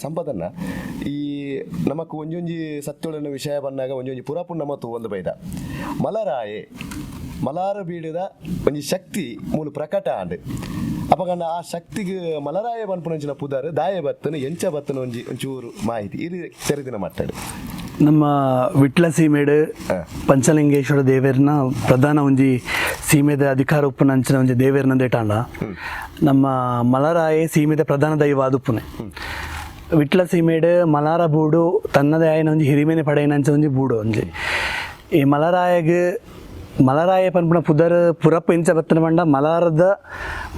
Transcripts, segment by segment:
ಸಂಪದನ್ನ ಈ ನಮಕ್ ಒಂಜೊಂಜಿ ಸತ್ಯೊಳನ ವಿಷಯ ಬಂದಾಗ ಒಂಜೊಂಜಿ ಪುರಾಪು ನಮ್ಮ ತೂವೊಂದು ಬೈದ ಮಲರಾಯೆ ಮಲಾರ ಬೀಡದ ಒಂಜಿ ಶಕ್ತಿ ಮೂಲು ಪ್ರಕಟ ಆಂಡ್. ಅಪಗಂಡ ಆ ಶಕ್ತಿಗೆ ಮಲರಾಯ ಪನ್ಪುನಂಚಿನ ಪುದರ್ ದಾಯ ಬತ್ತನ, ಎಂಚ ಬತ್ತನ, ಒಂಜಿ ಒಂಚೂರು ಮಾಹಿತಿ ಇರು ತೆರೆದಿನ ಮಟ್ಟಡು. ನಮ್ಮ ವಿಟ್ಲ ಸೀಮೆಡ್ ಪಂಚಲಿಂಗೇಶ್ವರ ದೇವೆರ್ನ ಪ್ರಧಾನ ಒಂಜಿ ಸೀಮೆದ ಅಧಿಕಾರ ಉಪ್ಪುನ ಅಂಚಿನ ಒಂಜಿ ದೇವೆರ್ನ ದೇಟಾಂಡ ನಮ್ಮ ಮಲರಾಯೆ ಸೀಮೆದ ಪ್ರಧಾನ ದೈವ ಆದುಪ್ಪುನೆ. ವಿಟ್ಲ ಸೀಮೆಡ್ ಮಲಾರ ಬೂಡು ತನ್ನದೇ ಆಯಿನ ಒಂಜಿ ಹಿರಿಮೆನೆ ಪಡೆಯಿನ ಅಂಚ ಒಂಜಿ ಬೂಡು ಒಂಜಿ. ಈ ಮಲರಾಯಗ್ ಮಲರಾಯ ಪನ್ಪುನ ಪುದರ್ ಪುರಪ್ಪ ಇಂಚ ಬತ್ತನ ಪಂಡ ಮಲಾರದ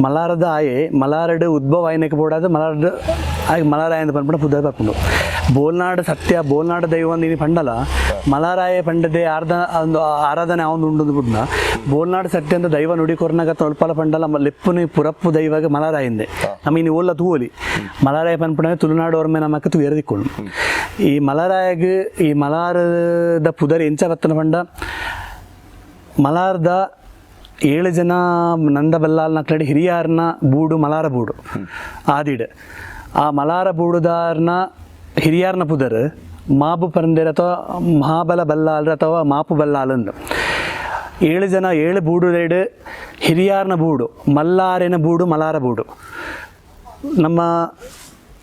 ಮಲಾರದ ಆಯೆ ಮಲಾರಡ್ ಉದ್ಭವ ಆಯ್ನಕ್ಕೆ ಬೋಡಾದ ಮಲಾರದ ಆಯ್ ಮಲರಾಯ ಅಂತ ಪನ್ಪುನ ಪುದರ್ ಬರ್ಪುಂಡು. ಬೋಲ್ನಾಡು ಸತ್ಯ ಬೋಲ್ನಾಡು ದೈವ ಅಂದ್ ಇನಿ ಪಂಡಲ ಮಲರಾಯ ಪಂಡದೆ ಆರ್ದ ಒಂದು ಆರಾಧನೆ ಆವೊಂದು ಉಂಡು ಬುಡ್ನ ಬೋಲ್ನಾಡು ಸತ್ಯ ಅಂತ ದೈವ ನುಡಿ ಕೊರ್ನಾಗ ತೊಳ್ಪಲ ಪಂಡಲ ಲೆಪ್ಪುನಿ ಪುರಪ್ಪು ದೈವಗ ಮಲರಾಯಿಂದೆ. ನಮ್ಮ ಇನಿ ಓಲ್ಲ ತೂವೊಲಿ ಮಲರಾಯ ಪನ್ಪುನ ತುಳುನಾಡು ಒರ್ಮೆ ನಮಕ್ ತೂಯೆರೆ ತಿಕ್ಕುಂಡು. ಈ ಮಲರಾಯಗ್ ಈ ಮಲಾರದ ಪುದರ್ ಎಂಚ ಬತ್ತನ ಪಂಡ ಮಲಾರ್ದ ಏಳು ಜನ ನಂದ ಬಲ್ಲಾಲ್ನ ಕಡೆ ಹಿರಿಯಾರ್ನ ಬೂಡು ಮಲಾರ ಬೂಡು ಆದಿಡ್. ಆ ಮಲಾರ ಬೂಡುದಾರ್ನ ಹಿರಿಯಾರ್ನ ಪುದರ್ ಮಾಬು ಪರಂದೇರ್ ಅಥವಾ ಮಹಾಬಲ ಬಲ್ಲಾಲ್ರ ಅಥವಾ ಮಾಪು ಬಲ್ಲಾಲಂದು. ಏಳು ಜನ ಏಳು ಬೂಡುದೇಡು ಹಿರಿಯಾರ್ನ ಬೂಡು ಮಲ್ಲಾರಿನ ಬೂಡು ಮಲಾರ ಬೂಡು. ನಮ್ಮ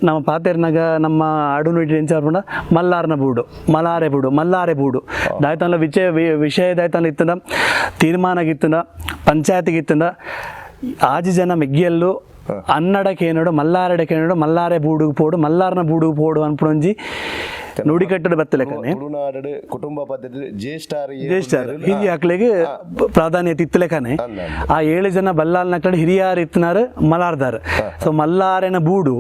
ನಮ್ಮ ಪಾತೆರ್ನಾಗ ನಮ್ಮ ಆಡು ನುಡಿ ಎಂಚ ಪಂಡ ಮಲ್ಲಾರ್ನ ಬೂಡು ಮಲಾರೆ ಬೂಡು ಮಲ್ಲಾರೆ ಬೂಡು. ದಾಯ್ತಂಡ ವಿಷಯ ವಿಷಯ ದಾಯ್ತಂಡ ಇತ್ತಂಡ ತೀರ್ಮಾನಗಿತ್ತಂಡ ಪಂಚಾಯತಿಗೆ ಇತ್ತಂಡ ಆಜಿ ಜನ ಮೆಗ್ಗಿಯಲ್ಲು ಅನ್ನಡ ಕೇನೋಡು ಮಲ್ಲಾರಡ ಕೇನೋಡು ಮಲ್ಲಾರೆ ಬೂಡುಗ್ ಪೋಡು ಮಲ್ಲಾರ್ನ ಬೂಡುಗ್ ಪೋಡು ಅನ್ಪುಣೊಂಜಿ ನುಡಿಕಟ್ಟಡ ಬತ್ತಲೆಕನೆ. ತುಳುನಾಡು ಕುಟುಂಬ ಪದ್ಧತಿ ಜ್ಯೇಷ್ಠಾರು. ಜ್ಯೇಷ್ಠರು ಹಿರಿಯಾಕ್ಲೆಗ್ ಪ್ರಾಧಾನ್ಯತೆ ಇತ್ತಲೆಕನೆ. ಆ ಏಳು ಜನ ಬಲ್ಲಾಲ್ನ ಕಡೆ ಹಿರಿಯಾರ್ ಇತ್ತನಾರು ಮಲಾರ್ದಾರ್. ಸೊ ಮಲ್ಲಾರೆನ ಬೂಡು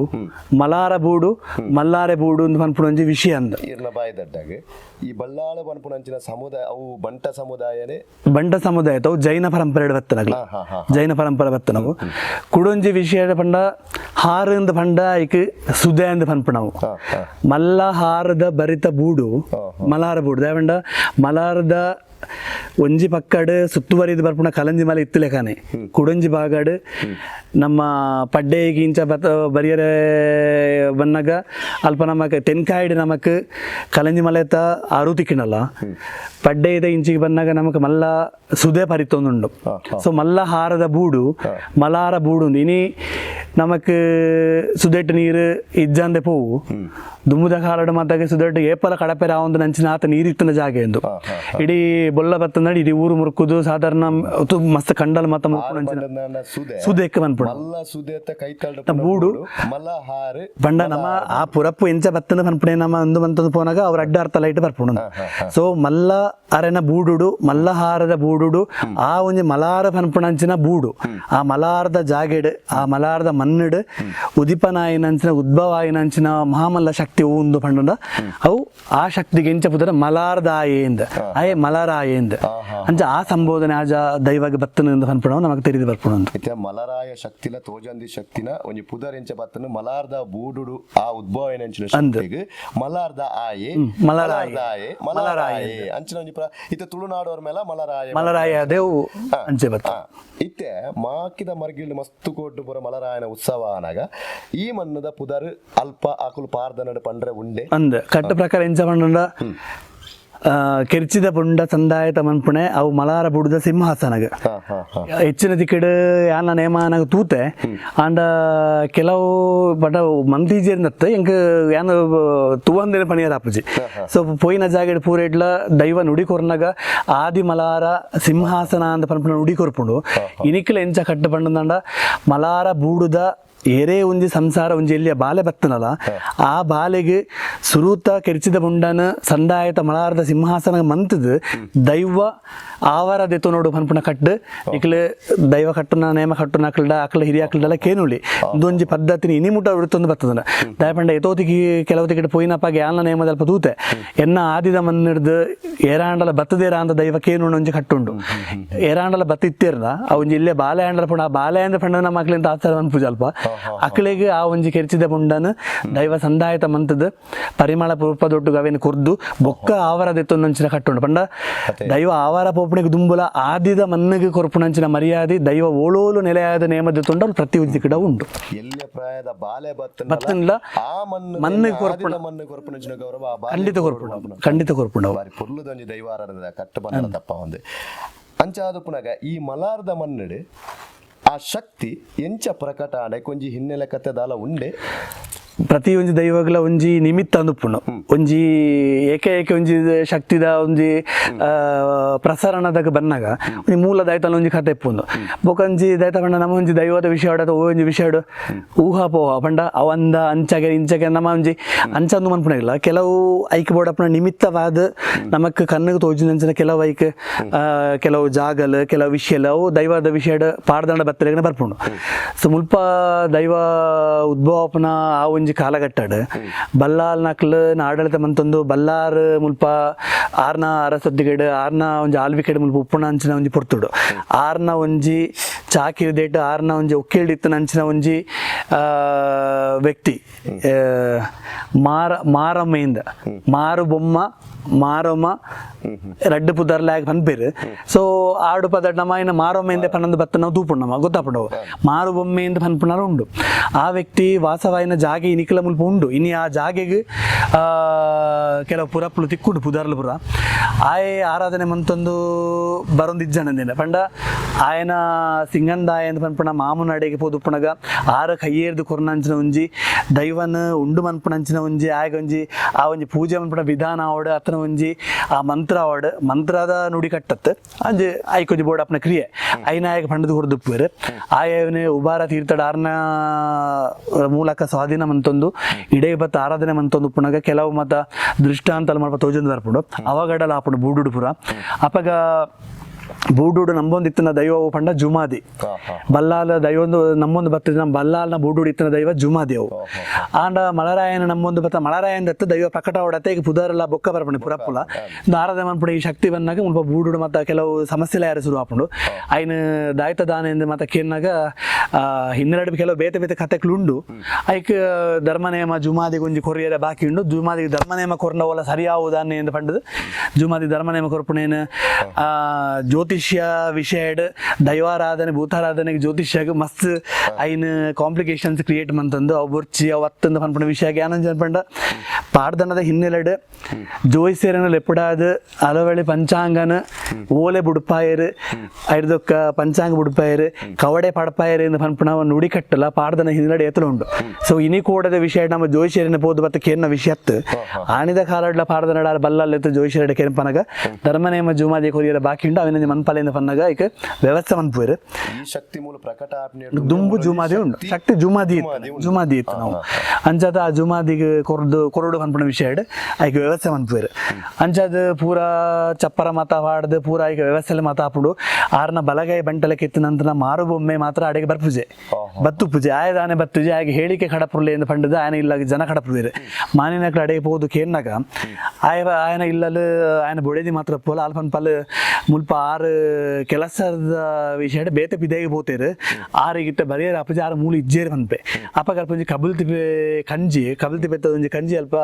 ಮಲಾರ ಬೂಡು ಮಲ್ಲಾರೆ ಬೂಡು ಅಂದ್ ಪನ್ಪುನೊಂಜಿ ವಿಷಯ ಅಂದ್. ಈರ್ನ ಬಾಯಿ ದಡ್ಡಾಗ ಈ ಬಲ್ಲಾಳ ಪನ್ಪುನಂಚಿನ ಸಮುದಾಯ ಅವು ಬಂಟ ಸಮುದಾಯನೇ? ಬಂಟ ಸಮುದಾಯ ಅವು ಜೈನ ಪರಂಪರೆ ಬತ್ತನಗ್ಲ. ಹಾ, ಹಾ, ಜೈನ ಪರಂಪರೆ ಬತ್ತನವು. ಕುಡೊಂಜಿ ವಿಷಯ ಪಂಡ ಹಾರಂದ್ ಪಂಡ ಐಕ್ ಸುದೆ ಅಂದ್ ಪನ್ಪುನವು. ಹಾ, ಹಾ. ಮಲ್ಲ ಹಾರದ ಬರಿತ ಬೂಡು ಮಲಾರ ಬೂಡು. ದಾಯೆಪಂಡ ಮಲಾರದ ಒಂಜಿ ಪಕ್ಕಡ್ ಸುತ್ತುವರಿದು ಬರ್ಪುನ ಕಲಂಜಿ ಮಲೆ ಇತ್ತುಲೆಕಾನೆ, ಕುಡೊಂಜಿ ಭಾಗಡ್ ನಮ್ಮ ಪಡ್ಡೆ ಇಂಚ ಬತ್ತ ಬರಿಯರೆ ಬನ್ನಗ ಅಲ್ಪ ನಮಕ್ ತೆನ್ಕಾಯಿಡ್ ನಮಕ್ ಕಲಂಜಿ ಮಲೆತ ಅರು ತಿಕ್ಕಿನಲ್ಲ, ಪಡ್ಡೆ ಇದೆ ಇಂಚಿಗೆ ಬನ್ನಾಗ ನಮಕ್ ಮಲ್ಲ ಸುದೆ ಪರಿತೊಂದುಂಡು. ಸೊ ಮಲ್ಲ ಹಾರದ ಬೂಡು ಮಲಾರ ಬೂಡು. ಇನಿ ನಮಕ್ ಸುದೆಟ್ ನೀರು ಇಜ್ಜಂದೆ ಪೋವು. ದುಮ್ಮುದ ಕಾಲಡ್ ಮತ್ತಾಗ ಸುದೆಟ್ ಏಪಲ ಕಡಪೆ ರಾವೊಂದು ನಂಚಿನ ಆತ ನೀರಿತ್ತಿನ ಜಾಗ ಎಂದು. ಇಡೀ ಬೊಲ್ಲ ಬತ್ತಂದ ಇಡೀ ಊರು ಮುರುಕುದು ಸಾಧಾರಣ ಮಸ್ತ್ ಕಂಡಲ್ ಮತ್ತ ಮುರುಕುದು ಅಂಚಿನ ಪಂಡಂದಾಂಡ ಸುದೆ. ಸುದೆಕ್ ಪನ್ಪುಂಡು. ಮಲ್ಲ ಸುದೆತ ಕೈತಲ್ಡ್ ಬೂಡು. ಮಲ್ಲ ಹಾರು. ಪಂಡ ನಮ್ಮ ಆ ಪುರಪ್ಪು ಎಂಚ ಬತ್ತನ ಪನ್ಪುಣೆ ನಮ್ಮ ಅಂದು ಮಂತಂದು ಪೋನಾಗ ಅವ್ರ ಅಡ್ಡ ಅರ್ಥ ಲೈಟ್ ಬರ್ಪುಂಡು. ಸೊ ಮಲ್ಲ ಅರೆನ ಬೂಡುಡು ಮಲ್ಲಹಾರದ ಬೂಡುಡು ಆ ಒಂಜಿ ಮಲಾರ ಪನ್ಪುಣಂಚಿನ ಬೂಡು. ಆ ಮಲಾರದ ಜಾಗೆಡ್ ಆ ಮಲಾರದ ಮಣ್ಣುಡ್ ಉದಿಪನಾಯಿನಂಚಿನ ಉದ್ಭವ ಆಯಿನಂಚಿನ ಮಹಾಮಲ್ಲ ಶಕ್ತಿ ಉಂದು ಪಂಡ ಅವು ಆ ಶಕ್ತಿಗೆ ಎಂಚ ಪುದರ ಮಲಾರದ ಆಯೇಂದ್ ಆಯೆ ಮಲಾರ ಆಯೇಂದ್ ಅಂಚ ಆ ಸಂಬೋಧನೆ ಆ ಜಾ ದೈವಗೆ ಬತ್ತನ ಪನ್ಪುಣವು ನಮಕ್ ತೆರಿದು ಬರ್ಪುಣಂದು. ಇತ್ತೆ ಮಲರಾಯ ಶಕ್ತಿಲ ತೋಜಂದಿ ಶಕ್ತಿನ ಒಂಜಿ ಪುದರ್ ಎಂಚ ಬತ್ತನ? ಮಲಾರ್ದ ಬೂಡುಡು ಆ ಉದ್ಭವ ಏನಂಚಿನ ಶಕ್ತಿಗ್ ಮಲಾರ್ದ ಆಯೆ. ಮಲರಾಯೆ. ಮಲಾರ್ದ ಆಯೆ ಮಲರಾಯೆ ಅಂಚಿನ ಒಂಜಿ ಇತ್ತೆ ತುಳುನಾಡೋರ್ ಮೇಲ ಮಲರಾಯ. ಮಲರಾಯ ದೇವು ಅಂಚೆ ಬತ್ತ. ಇತ್ತೆ ಮಾಕಿದ ಮರ್ಗಿಲ್ಡ್ ಮಸ್ತ್ ಕೋಟು ಪೂರ ಮಲರಾಯನ ಉತ್ಸವ ಆನಾಗ ಈ ಮಣ್ಣದ ಪುದರ್ ಅಲ್ಪ ಅಕುಲು ಪಾರ್ದನಡು ಪಂಡ್ರೆ ಉಂಡೆ? ಅಂದ್ ಕಟ್ಟ ಪ್ರಕಾರ ಎಂಚ ಪಂಡ ಕೆರ್ಚಿದ ಪುಂಡ ಸಂದಾಯತ ಮನ್ಪುಣೆ ಅವು ಮಲಾರ ಬುಡುದ ಸಿಂಹಾಸನಗ. ಹಾ ಹಾ ಹಾ ಹೆಚ್ಚಿನ ದಿಕ್ಕಡ್ ಯಾನ ನೇಮಾನಗ ತೂತೆ ಆಂಡ ಕೆಲವು ಬಟ ಮಂತೀಜೇರ್ನತ್ತು ಎಂಕ್ ಯಾನ ತುವಂದಿನ ಪಣಿಯರ್ ಆಪುಜಿ. ಸೊ ಪೋಯಿನ ಜಾಗೆಡ್ ಪೂರೆಡ್ಲ ದೈವ ನುಡಿ ಕೊರ್ನಗ ಆದಿ ಮಲಾರ ಸಿಂಹಾಸನ ಅಂದ ಪನ್ಪುಣ ನುಡಿ ಕೊರ್ಪುಂಡು. ಇನಿಕ್ಲ ಎಂಚ ಕಟ್ಟ ಪಂಡಂದಾಂಡ ಮಲಾರ ಬೂಡುದ ಏರೇ ಒಂಜಿ ಸಂಸಾರ ಒಂಜಿ ಎಲ್ಲಿಯ ಬಾಲೆ ಬತ್ತನಲ್ಲ ಆ ಬಾಲೆಗ್ ಸುರೂತ ಕೆರ್ಚಿದ ಬುಂಡನ ಸಂದಾಯತ ಮಲಾರದ ಸಿಂಹಾಸನ ಮಂತದ ದೈವ ಆವರ ದೆತ್ತು ನೋಡು ಪನ್ಪುಣ ಕಟ್ಟು ನಿಕ್ಲು ದೈವ ಕಟ್ಟುನ ನೇಮ ಕಟ್ಟುನ ಅಕ್ಲ್ಡ ಅಕ್ಲ ಹಿರಿಯಾಕ್ಲ್ಡೆಲ್ಲ ಕೇನುಳಿ. ಇಂದೊಂಜಿ ಪದ್ಧತಿನಿ ಇನಿ ಮುಟ್ಟ ವೃತ್ತೊಂದು ಬತ್ತದನ. ದಾಯಪಂಡ ಎತೋತಿಗೆ ಕೆಲವು ತಿಕಿಟ್ ಪೋಯಿನಪ್ಪಾಗ ಯಾಲ್ನ ನೇಮದಲ್ಪ ತೂತೆ ಎನ್ನ ಆದಿದ ಮಣ್ಣಿಡ್ದು ಏರಾಂಡಲ ಬತ್ತದೇರ ಅಂತ ದೈವ ಕೇನುಣ ಒಂಜಿ ಕಟ್ಟುಂಡು. ಏರಾಂಡಲ ಬತ್ತಿತ್ತೇರ್ನ ಆ ಒಂಜಿ ಇಲ್ಲೇ ಬಾಲೆ ಆಂಡಲ ಪುಣ ಆ ಬಾಲೆ ಅಂದ ಪಂಡ ನಮ್ಮ ಮಕ್ಳಿಂತ ಆಚಾರ ಪೂಜೆ ಅಲ್ಪ. ಅಕ್ಲೆಗ್ ಆ ಒಂಜಿ ಕೆರ್ಚಿದ ಬುಂಡನ್ ದೈವ ಸಂದಾಯತ ಮಂತದ ಪರಿಮಳ ಪೂರ್ಪ ದೊಡ್ಡ ಅವೇನು ಕೊರ್ದು ಬೊಕ್ಕ ಆವರ ದೆತ್ತೊಂದಂಚಿನ ಕಟ್ಟುಂಡು. ಪಂಡ ದೈವ ಆವಾರ ಪೋಪುಣಿಗೆ ದುಂಬುಲ ಆದಿದ ಮಣ್ಣಿಗೆ ಕೊರ್ಪುಣಂಚಿನ ಮರ್ಯಾದೆ ದೈವ ಓಳೋಲು ನೆಲೆಯಾದ ನೇಮದ ತೊಂಡಲ್ ಪ್ರತಿ ಒಂಜಿ ಕಿಡ ಉಂಡು. ಎಲ್ಯ ಪ್ರಾಯದ ಬಾಲೆ ಬತ್ತನ್ಲ ಆ ಮಣ್ಣು ಮಣ್ಣು ಕೊರ್ಪುಣ ಮಣ್ಣು ಕೊರ್ಪುಣಂಚಿನ ಗೌರವ ಆ ಬಾಲೆ ಖಂಡಿತ ಕೊರ್ಪುಂಡು, ಖಂಡಿತ ಕೊರ್ಪುಂಡು. ಬಾರಿ ಪೊರ್ಲುದೊಂಜಿ ದೈವಾರಾಧನೆ ಕಟ್ಟು ಬಂದ ತಪ್ಪ ಒಂದು ಅಂಚಾದ ಪುನಗ ಈ ಮಲಾರ್ದ ಮಣ್ಣು ಆ ಶಕ್ತಿ ಎಂಚ ಪ್ರಕಟ ಆಂಡ ಒಂಜಿ ಹಿನ್ನೆಲೆ ಕತೆ ದಾಲ ಉಂಡೆ. ಪ್ರತಿ ಒಂಜಿ ದೈವಗಳ ಒಂಜಿ ನಿಮಿತ್ತ ಅಂದುಪ್ಪುಂಡು, ಒಂಜಿ ಏಕ ಏಕ ಒಂಜಿ ಶಕ್ತಿದ ಒಂಜಿ ಪ್ರಸರಣದಾಗ ಬನ್ನಾಗ ಒಂಜಿ ಮೂಲ ದೈತನ ಒಂಜಿ ಕತೆ ಇಪ್ಪುಂಡು. ಬೊಕ ಒಂಜಿ ದೈತ ಪಂಡ ನಮ್ಮ ಒಂಜಿ ದೈವದ ವಿಷಯ ಅಥವಾ ಒಂಜಿ ವಿಷಯ ಊಹಾಪೋಹ ಪಂಡ ಅವಂದ ಅಂಚಗೆ ಇಂಚಗೆ ನಮ್ಮ ಒಂಜಿ ಅಂಚಂದು ಮನ್ಪುಣಿಲ್ಲ. ಕೆಲವು ಐಕ್ ಬೋಡಪ್ಪನ ನಿಮಿತ್ತವಾದ ನಮಕ್ ಕಣ್ಣಿಗೆ ತೋಜಿನಂಚಿನ ಕೆಲವು ಐಕ್ ಕೆಲವು ಜಾಗಲ್ ಕೆಲವು ವಿಷಯ ಅವು ದೈವದ ವಿಷಯ ಪಾಡ್ದಂಡ ಬತ್ತಲೆಗನೆ ಬರ್ಪುಂಡು. ಸೊ ಮುಲ್ಪ ದೈವ ಉದ್ಭವಪನ ಆ ಒಂಜಿ ಕಾಲಘಟ್ಟಡ್ ಬಲ್ಲಾಲ್ ನಕ್ಲು ಆಡಳಿತ ಮಂತೊಂದು ಬಲ್ಲಾರ್ ಮುಲ್ಪ ಆರ್ನ ಅರಸೊದ್ದಿಗೇಡು ಆರ್ನ ಒಂಜಿ ಆಲ್ವಿಕೆಡ್ ಮುಲ್ಪ ಉಪ್ಪುಣ ಅಂಚಿನ ಒಂಜಿ ಪೊರ್ತುಡು ಆರ್ನ ಒಂಜಿ ಚಾಕಿರಿ ದೇಟ್ ಆರ್ನ ಒಂಜಿ ಒಕ್ಕೇಳಿತ್ತನ ಅಂಚಿನ ಒಂಜಿ ವ್ಯಕ್ತಿ ಮಾರ ಮಾರಮ್ಮೆಯಿಂದ ಮಾರು ಬೊಮ್ಮ ಮಾರಮ್ಮ ರಡ್ಡು ಪುದರ್ಲಾಗ ಪನ್ಪೇರು. ಸೊ ಆಡು ಪದ ನಮ್ಮ ಇನ್ನ ಮಾರೊಮ್ಮೆಯಿಂದ ಪನ್ನೊಂದು ಬತ್ತ ನಾವು ತೂಪುಂಡು ನಮ್ಮ ಗೊತ್ತಾಪುಂಡು ಮಾರು ಬೊಮ್ಮೆಯಿಂದ ಪನ್ಪುನಾರು ಉಂಡು. ಆ ವ್ಯಕ್ತಿ ವಾಸವಾಯಿನ ಜಾಗೆ ಇನಿಕಲ ಮುಲ್ಪ ಉಂಡು. ಇನಿ ಆ ಜಾಗೆಗೆ ಕೆಲವು ಪುರಪ್ಪುಲು ತಿಕ್ಕುಂಡು ಪುದರ್ಲು ಪುರ ಆಯೆ ಆರಾಧನೆ ಮಂತೊಂದು ಬರೊಂದು ಇಜ್ಜನಂದಿನ ಪಂಡ ಆಯನ ಸಿಂಗಂದಾಯ ಅಂತ ಪನ್ಪುಣ ಮಾಮುನಡೆಗೆ ಪೋದುಪ್ಪುನಗ ಆರ ಕೈಯೇರ್ದು ಕೊರ್ನಂಚಿನ ಒಂಜಿ ದೈವನ ಉಂಡು ಮನ್ಪುಣಂಚಿನ ಒಂಜಿ ಆಯಗ ಒಂಜಿ ಆ ಒಂಜಿ ಪೂಜೆ ಮನ್ಪುಣ ವಿಧಾನ ಆವಡ್ ಅತನ ಒಂಜಿ ಆ ಮಂತ್ರ ಆವಡ್ ಮಂತ್ರದ ನುಡಿ ಕಟ್ಟತ್ತು ಅಂಜಿ ಐಕೊಂಜಿ ಬೋರ್ಡ್ ಅಪ್ಪನ ಕ್ರಿಯೆ ಐನಾಯಕ ಪಂಡದು ಹೊರದುಪ್ಪುವೆರು. ಆಯವನೇ ಉಬಾರ ತೀರ್ಥಡ ಆರ್ನ ಮೂಲಕ ಸ್ವಾಧೀನ ಮಂತೊಂದು ಇಡೇ ಬತ್ತ ಆರಾಧನೆ ಮಂತೊಂದು ಉಪ್ಪುನಗ ಕೆಲವು ಮತ ದೃಷ್ಟಾಂತಲ ಮಲ್ಪ ತೋಜೊಂದು ಬರ್ಪುಂಡು ಅವಗಡಲ ಆಪುಂಡು ಬೂಡುಡು ಪುರ. ಅಪಗ ಬೂಡುಡು ನಂಬೊಂದಿತ್ತಿನ ದೈವವು ಪಂಡ ಜುಮಾದಿ ಬಲ್ಲಾಲ ದೈವೊಂದು ನಮ್ಮೊಂದು ಬತ್ತಿದ ನಮ್ಮ ಬಲ್ಲಾಲ್ನ ಬೂಡುಡು ಇತ್ತಿನ ದೈವ ಜುಮಾದಿ ಅವು. ಆಂಡ ಮಲರಾಯನ ನಮ್ಮೊಂದು ಬತ್ತ ಮಲರಾಯನ ದತ್ತ ದೈವ ಪ್ರಕಟ ಹೊಡತೆ ಈಗ ಪುದರ್ಲ ಬೊಕ್ಕ ಬರ್ಪುಂಡು ಪುರಪ್ಪುಲ ಆರಾಧನೆ ಮನ್ಪುಂಡು. ಈ ಶಕ್ತಿ ಬಂದಾಗ ಮುಲ್ಪ ಬೂಡುಡು ಮತ್ತ ಕೆಲವು ಸಮಸ್ಯೆಲ ಯಾರು ಶುರು ಆಪುಂಡು. ಐನ ದಾಯ್ತ ದಾನ ಎಂದು ಮತ್ತ ಕೇನ್ನಾಗ ಹಿನ್ನೆರಡು ಕೆಲವು ಬೇತೆ ಬೇತೆ ಕತೆಗಳು ಉಂಡು. ಐಕ್ ಧರ್ಮ ನೇಮ ಜುಮಾದಿಗೆ ಒಂಜಿ ಕೊರಿಯರ ಬಾಕಿ ಉಂಡು. ಜುಮಾದಿಗೆ ಧರ್ಮ ನೇಮ ಕೊರ್ನವಲ್ಲ ಸರಿಯಾವುದಾನೆ ಎಂದು ಪಂಡದು ಜುಮಾದಿ ಧರ್ಮ ನೇಮ ಕೊರ್ಪುಣೇನು ಜ್ಯೋತಿಷ್ಯ ವಿಷಯಡ್ ದೈವಾರಾಧನೆ ಭೂತಾರಾಧನೆಗೆ ಜ್ಯೋತಿಷ್ಯಗ್ ಮಸ್ತ್ ಐನ್ ಕಾಂಪ್ಲಿಕೇಶನ್ಸ್ ಕ್ರಿಯೇಟ್ ಮಂತಂದು ಅವು ಬೊರ್ಚಿ ಅವು ಅತ್ತಂದು ಪನ್ಪುಣ ವಿಷಯ ಜ್ಞಾನಂಜನ್ ಪಂಡ ಪಾಡ್ದನದ ಹಿನ್ನೆಲೆಡ್ ಜೋಯಿಸೇರನ ಲೆಪ್ಪುಡಾದ್ ಅಲವಳಿ ಪಂಚಾಂಗನ ಓಲೆ ಬುಡ್ಪಾಯರು ಐರ್ದೊಕ್ಕ ಪಂಚಾಂಗ ಬುಡ್ಪಾಯರು ಕವಡೆ ಪಡ್ಪಾಯರು ಎಂದು ಪನ್ಪುಣ ನುಡಿ ಕಟ್ಟಲ ಪಾಡ್ದನ ಹಿನ್ನೆಲೆ ಏತಲ ಉಂಡು. ಸೊ ಇನಿ ಕೂಡದ ವಿಷಯ ನಮ್ಮ ಜೋಯಿಸೇರಿನ ಪೋದು ಬತ್ತ ಕೇರ್ನ ವಿಷಯತ್ತು ಆಣಿದ ಕಾಲಡ್ಲ ಪಾಡ್ದನಡ ಬಲ್ಲಲ್ಲೆತ್ತು ಜೋಯಿಸೇರಡ ಕೇರ್ಪನಗ ಧರ್ಮನೇಮ ಜುಮಾದಿ ಕೊರಿಯರ ಬಾಕಿ ಉಂಡು ಅವಿನ ಮನ್ಪಲೆಂದು ಪನ್ನಗ ಐಕ್ ವ್ಯವಸ್ಥೆ ಮನ್ಪುವೆರು. ಈ ಶಕ್ತಿ ಮೂಲ ಪ್ರಕಟ ಆಪ್ನೆ ದುಂಬು ಜುಮಾದಿ ಉಂಡು ಶಕ್ತಿ ಜುಮಾದಿ ಇತ್ತು ಜುಮಾದಿ ಇತ್ತು ನಾವು ಅಂಚಾದ ಆ ಜುಮಾದಿಗೆ ಕೊರ್ದು ಕೊರಡು ಪನ್ಪುನ ವಿಷಯ ಐಕ್ ವ್ಯವಸ್ಥೆ ಮನ್ಪುವೆರು. ಅಂಚಾದ ಪೂರ ಚಪ್ಪರ ಮತ ಪಾಡ್ದು ಪೂರ ಐಕ್ ವ್ಯವಸ್ಥೆ ಮತ ಆಪುಂಡು. ಆರ್ನ ಬಲಗೈ ಬಂಟಲಕ್ಕೆ ಎತ್ತಿನಂತರ ಮಾರು ಬೊಮ್ಮೆ ಮಾತ್ರ ಅಡೆಗೆ ಬರ್ಪುಜೆ ಬತ್ತು ಪೂಜೆ ಆಯದಾನೆ ಬತ್ತುಜೆ ಆಗ ಹೇಳಿಕೆ ಕಡಪುರ್ಲೆ ಎಂದು ಪಂಡದು ಆಯನ ಇಲ್ಲ ಜನ ಕಡಪುವೇರು ಮಾನಿನಕ್ಲ ಅಡೆಗೆ ಪೋದು ಕೇನ್ನಾಗ ಆಯ ಆಯನ ಇಲ್ಲಲು ಆಯನ ಬೊಡೆದಿ ಮಾತ್ರ ಪೋಲ ಅಲ್ಪ ಪಲ್ ಮುಲ್ಪ ಆರು ಕೆಲಸದ ವಿಷಯ ಬೇತೆ ಪಿದೆಗೆ ಪೋತೇರು ಆರಿಗಿತ್ತ ಬರಿಯರ್ ಅಪಜೆ ಆರು ಮೂಲು ಇಜ್ಜೇರು ಪನ್ಪೆ ಅಪಗ ಅಲ್ಪ ಒಂಜಿ ಕಬಲ್ತಿ ಕಂಜಿ ಕಬಲ್ತಿ ಪೆತ್ತದ ಒಂಜಿ ಕಂಜಿ ಅಲ್ಪ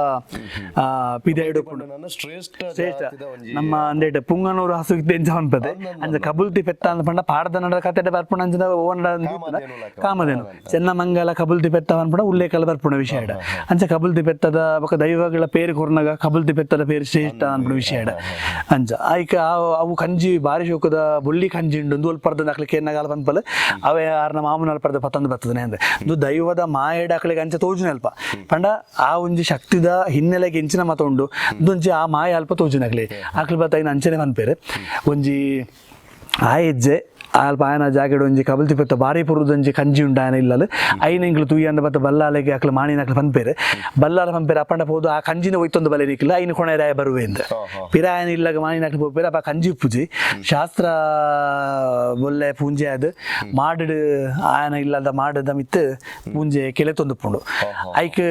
ಪಿದೆ ನನ್ನ ಶ್ರೇಷ್ಠ ಶ್ರೇಷ್ಠ ಜಾತಿದ ಒಂಜಿ ನಮ್ಮ ಅಂದೇಟ ಪುಂಗನೂರು ಹಸು ಎಂಚ ಪನ್ಪದೆ ಅಂಚ ಕಬುಲ್ತಿ ಪೆತ್ತ ಅಂದ್ ಪಂಡ ಪಾಡ್ದನಡ ಕತೆಟ ಬರ್ಪುಣ ಅಂಚಿನ ಓನಡ ಕಾಮಧೇನು ಚೆನ್ನಮಂಗಲ ಕಬುಲ್ತಿ ಪೆತ್ತ ಪನ್ಪುಣ ಉಲ್ಲೇಖಲ ಬರ್ಪುಣ ವಿಷಯ ಅಂಚ ಕಬುಲ್ತಿ ಪೆತ್ತದ ಬೊಕ ದೈವಗಳ ಪೇರು ಕೊರ್ನಗ ಕಬುಲ್ತಿ ಪೆತ್ತದ ಪೇರು ಶ್ರೇಷ್ಠ ಅನ್ಪುಣ ವಿಷಯ ಅಂಚ ಐಕ ಅವು ಕಂಜಿ ಬಾರಿ ಶೋಕದ ಬೊಳ್ಳಿ ಕಂಜಿ ಉಂಡು ಒಂದು ಅಲ್ಪರ್ದ ಅಕ್ಲೆ ಕೇರ್ನಗ ಅಲ್ಪ ಪನ್ಪಲ್ ಅವೇ ಆರ್ನ ಮಾಮೂನ ಅಲ್ಪರ್ದ ಪತ್ತಂದು ಬರ್ತದೆ ಅಂದ್ರೆ ಇದು ದೈವದ ಮಾಯಡ ಅಕ್ಲೆಗೆ ಅಂಚ ತೋಜುನ ಅಲ್ಪ ಪಂಡ ಆ ಒಂಜಿ ಶಕ್ತಿದ ಹಿನ್ನೆಲೆಗೆ ಎಂಚಿನ ಮತ ಉಂಡು ಒಂಜಿ ಆ ಮಾಯ ಅಲ್ಪ ತೋಜುನಕ್ಲೆ ಅಕ್ಲೆ ಬತ್ತ ಐನ ಅಂಚನೆ ಪನ್ಪೇರು ಒಂಜಿ ಆ ಹೆಜ್ಜೆ ಅಲ್ಪ ಆಯನ ಜಾಗೆಡ್ ಒಂಜಿ ಕಬಲ್ತಿ ಪೆತ್ತ ಬಾರಿ ಪುರುದೊಂಜಿ ಕಂಜಿ ಉಂಡು ಆಯನ ಇಲ್ಲಲು ಐನ ಇಂಕ್ಲು ತೂಯಿ ಅಂದ ಬತ್ತ ಬಲ್ಲಾಲೆಗೆ ಅಕ್ಲು ಮಾಣಿನ ಅಕ್ಲು ಪನ್ಪೇರು ಬಲ್ಲಾಲ ಪನ್ಪೇರು ಅಪ್ಪಂಡ ಪೋದು ಆ ಕಂಜಿನ ಒಯ್ತೊಂದು ಬಲೆ ನಿಕ್ಲು ಐನ ಕೊಣೆರಾಯ ಬರುವೆ ಅಂದ ಪಿರಾಯನ ಇಲ್ಲಗ ಮಾಣಿನ ಅಕ್ಲು ಪೋಪೇರು ಅಪ್ಪ ಕಂಜಿ ಉಪ್ಪುಜಿ ಶಾಸ್ತ್ರ ಬೊಲ್ಲೆ ಪೂಂಜೆ ಅದು ಮಾಡಿಡು ಆಯನ ಇಲ್ಲದ ಮಾಡದ ಮಿತ್ತು ಪೂಂಜೆ ಕೆಲೆ ತೊಂದುಪುಂಡು ಐಕ್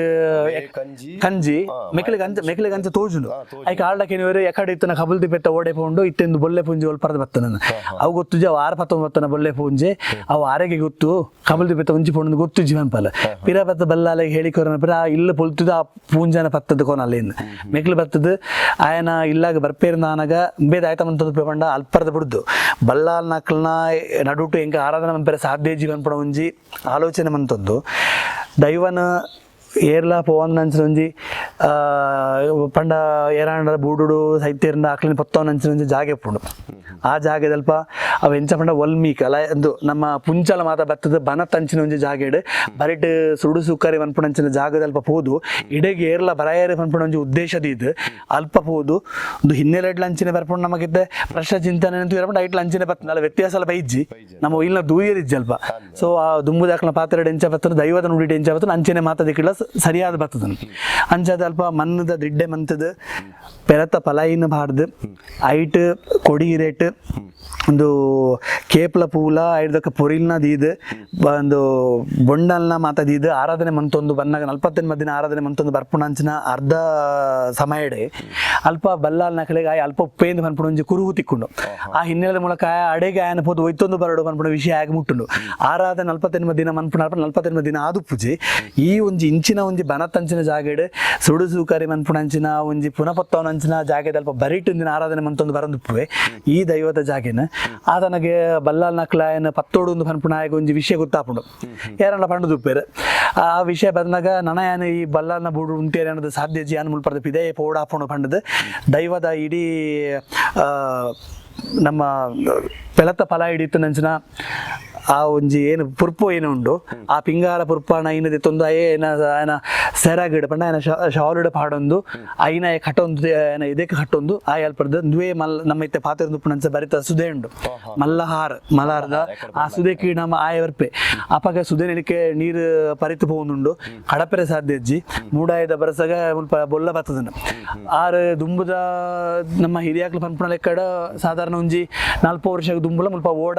ಕಂಜಿ ಕಂಜಿ ಮೆಕ್ಲೆ ಅಂಚ ಮೆಕ್ಲೆ ಅಂಚ ತೋಜುಂಡು ಐಕ್ ಆಲ್ಡ ಕೆನಿವರು ಎಕಡೆ ಇತ್ತನ ಕಬಲ್ತಿ ಪೆತ್ತ ಓಡೆ ಪೋಂಡು ಇತ್ತೆಂದು ಬೊಲ್ಲೆ ಪುಂಜಿ ಒಲ್ಪರದ ಬತ್ತನ ಅವು ಗೊತ್ತುಜ ಅವು ಆರು ಪತ್ತೊಂಬತ್ತನ ಬೊಲ್ಲೆ ಪೂಂಜೆ ಅವು ಆರೆಗೆ ಗೊತ್ತು ಕಮಲ್ದಿ ಪೆತ್ತ ಒಂಜಿ ಪೊಣ್ಣು ಗೊತ್ತು ಜೀವನ್ ಪಲ ಪಿರ ಪತ್ತ ಬಲ್ಲಾಲೆ ಹೇಳಿಕೊರನ ಪಿರ ಆ ಇಲ್ಲ ಪೊಲ್ತುದು ಆ ಪೂಂಜನ ಪತ್ತದ ಕೋನಲ್ಲೇನು ಮೆಕ್ಲು ಬತ್ತದು ಆಯನ ಇಲ್ಲಾಗ ಬರ್ಪೇರ್ ನಾನಗ ಬೇದ ಆಯ್ತ ಮಂತದ್ದು ಪಂಡ ಅಲ್ಪರದ ಬಿಡ್ದು ಬಲ್ಲಾಲ್ ನಕ್ಲನ ನಡುಟು ಎಂಕ ಆರಾಧನೆ ಮನ್ಪೆರೆ ಸಾಧ್ಯ ಜೀವನ್ ಪಡ ಒಂಜಿ ಆಲೋಚನೆ ಮಂತದ್ದು ದೈವನ ಏರ್ಲ ಪೋವನ್ ಒಂಜಿ ಪಂಡ ಏರಾಂಡ ಬೂಡುಡು ಸೈತ್ಯರಿಂದ ಆಕ್ಲಿನ ಪತ್ತವನ್ ಅಂಚಿನ ಒಂಜಿ ಜಾಗೆ ಪುಂಡು. ಆ ಜಾಗೆದಲ್ಪ ಅವ ಎಂಚ ಪಂಡ ವಲ್ಮೀಕ್ ಅಲ ಎಂದು ನಮ್ಮ ಪುಂಚಲ ಮಾತ ಬತ್ತದ ಬನ ತಂಚಿನ ಒಂಜಿ ಜಾಗೆಡ್ ಬರಿಟ್ ಸುಡು ಸುಕ್ಕರಿ ಪನ್ಪುಣಂಚಿನ ಜಾಗದಲ್ಪ ಪೋದು ಇಡೆಗೆ ಏರ್ಲ ಬರಾಯರೆ ಪನ್ಪುಣ ಒಂಜಿ ಉದ್ದೇಶ ದೀದ್ ಅಲ್ಪ ಪೋದು ಒಂದು ಹಿನ್ನೆಲೆಡ್ಲ ಅಂಚಿನ ಬರ್ಪುಂಡು. ನಮಗಿದ್ದ ಪ್ರಶ್ನೆ ಚಿಂತನೆ ಅಂತ ಇರಪಂಡ ಐಟ್ಲ ಅಂಚಿನ ಬತ್ತದ ಅಲ್ಲ ವ್ಯತ್ಯಾಸ ಅಲ್ಲ ಬೈಜ್ಜಿ ನಮ್ಮ ಇಲ್ಲ ದೂಯರಿಜ್ಜಿ ಅಲ್ಪ. ಸೊ ಆ ದುಂಬುದಾಕ್ಲ ಪಾತ್ರೆಡ್ ಎಂಚ ಬತ್ತದ ದೈವದ ನುಡಿಡ್ ಎಂಚ ಬತ್ತದ ಅಂಚನೆ ಮಾತದಿಕ್ಕಿಲ್ಲ ಸರಿಯಾದ ಬತ್ತದ. ಅಂಚಾದ ಅಲ್ಪ ಮಣ್ಣದ ದಿಡ್ಡೆ ಮಂತದ ಪೆರತ ಪಲಾಯಿನ ಬಾರ್ದು ಐಟ್ ಕೊಡಿ ರೇಟ್ ಒಂದು ಕೇಪ್ಲ ಪೂಲ ಐಡ್ದಕ್ಕ ಪೊರಿಲ್ನ ದೀದ್ ಒಂದು ಬೊಂಡಲ್ನ ಮಾತ ದೀದ್ ಆರಾಧನೆ ಮಂತೊಂದು ಬನ್ನಾಗ 48 ದಿನ ಆರಾಧನೆ ಮಂತೊಂದು ಬರ್ಪುಣಂಚಿನ ಅರ್ಧ ಸಮಯಡೆ ಅಲ್ಪ ಬಲ್ಲಾಲ್ ನಕಲೆಗೆ ಆಯ್ ಅಲ್ಪ ಉಪ್ಪೇಂದು ಪನ್ಪುಣ ಒಂಜಿ ಕುರುಹು ತಿಕ್ಕೊಂಡು ಆ ಹಿನ್ನೆಲೆದ ಮೂಲಕ ಆಯ ಅಡೆಗೆ ಆಯನ ಪೋದು ಒಯ್ತೊಂದು ಬರಡು ಪನ್ಪುಣ ವಿಷಯ ಆಗಿ ಮುಟ್ಟುಂಡು. ಆರಾಧನೆ 48 ದಿನ ಮನ್ಪುಣ ಅಲ್ಪ 48 ದಿನ ಆದು ಪೂಜೆ ಈ ಒಂಜಿ ಇಂಚಿನ ಒಂಜಿ ಬನತಂಚಿನ ಜಾಗೆಡ್ ಸುಡು ಸೂಕರಿ ಮನ್ಪುಣಂಚಿನ ಒಂಜಿ ಪುನಪತ್ತವನಂಚಿನ ಜಾಗೆದ ಅಲ್ಪ ಬರಿಟ್ ದಿನ ಆರಾಧನೆ ಮಂತೊಂದು ಬರಂದುಪ್ಪುವೆ ಈ ದೈವದ ಜಾಗೆನ ಆತನಗೆ ಬಲ್ಲಾಲ್ ನಕ್ಲಾಯನ ಪತ್ತೋಡು ಒಂದು ಪನ್ಪುಣ ಆಯಗ ಒಂಜಿ ವಿಷಯ ಗೊತ್ತಾಪುಂಡು ಯಾರನ್ನ ಪಂಡುದುಪ್ಪೇರು. ಆ ವಿಷಯ ಬಂದಾಗ ನನಯಾನ ಈ ಬಲ್ಲಾಲ್ನ ಬೂಡು ಉಂಟೇರಿ ಅನ್ನೋದು ಸಾಧ್ಯ ಜಿಯಾನ್ ಮುಲ್ಪರದ ಪಿದೆ ಪೋಡಾಪುಣು ಪಂಡದು ದೈವದ ಇಡೀ ನಮ್ಮ ಪೆಲತ ಫಲ ಹಿಡಿತು ನಂಚಿನ ಆ ಒಂಜಿ ಏನು ಪುರ್ಪು ಏನು ಉಂಡು ಆ ಪಿಂಗಾರ ಪುರ್ಪಾಣ ಐನದಿ ತೊಂದು ಅಯ್ಯೇ ಏನ ಆಯನ ಸೆರಗಿಡ ಪಂಡ ಆಯನ ಶಾಲುಡ ಪಾಡೊಂದು ಐನ ಕಟ್ಟೊಂದು ಆಯನ ಇದಕ್ಕೆ ಕಟ್ಟೊಂದು ಆ ಅಲ್ಪರ್ದು ದುವೆ ಮಲ್ ನಮ್ಮ ಇತ್ತೆ ಪಾತ್ರ ನಂಚ ಬರಿತ ಸುದೆ ಉಂಡು ಮಲ್ಲಹಾರ್ ಮಲಾರ್ದ ಆ ಸುದೆಕಿ ನಮ್ಮ ಆಯ ವರ್ಪೆ ಅಪಗ ಸುದೆ ನೆಲಕ್ಕೆ ನೀರು ಪರಿತು ಪೋವೊಂದುಂಡು ಕಡಪೆರೆ ಸಾಧ್ಯ ಅಜ್ಜಿ ಮೂಡಾಯದ ಬರಸಗ ಮುಲ್ಪ ಬೊಲ್ಲ ಬತ್ತದನ ಆರು ದುಂಬುದ ನಮ್ಮ ಹಿರಿಯಾಕ್ಲು ಪನ್ಪುಣ ಲೆಕ್ಕಡ ಸಾಧಾರಣ ಒಂಜಿ 40 ವರ್ಷ ದುಂಬುಲ ಮುಲ್ಪ ಓಡ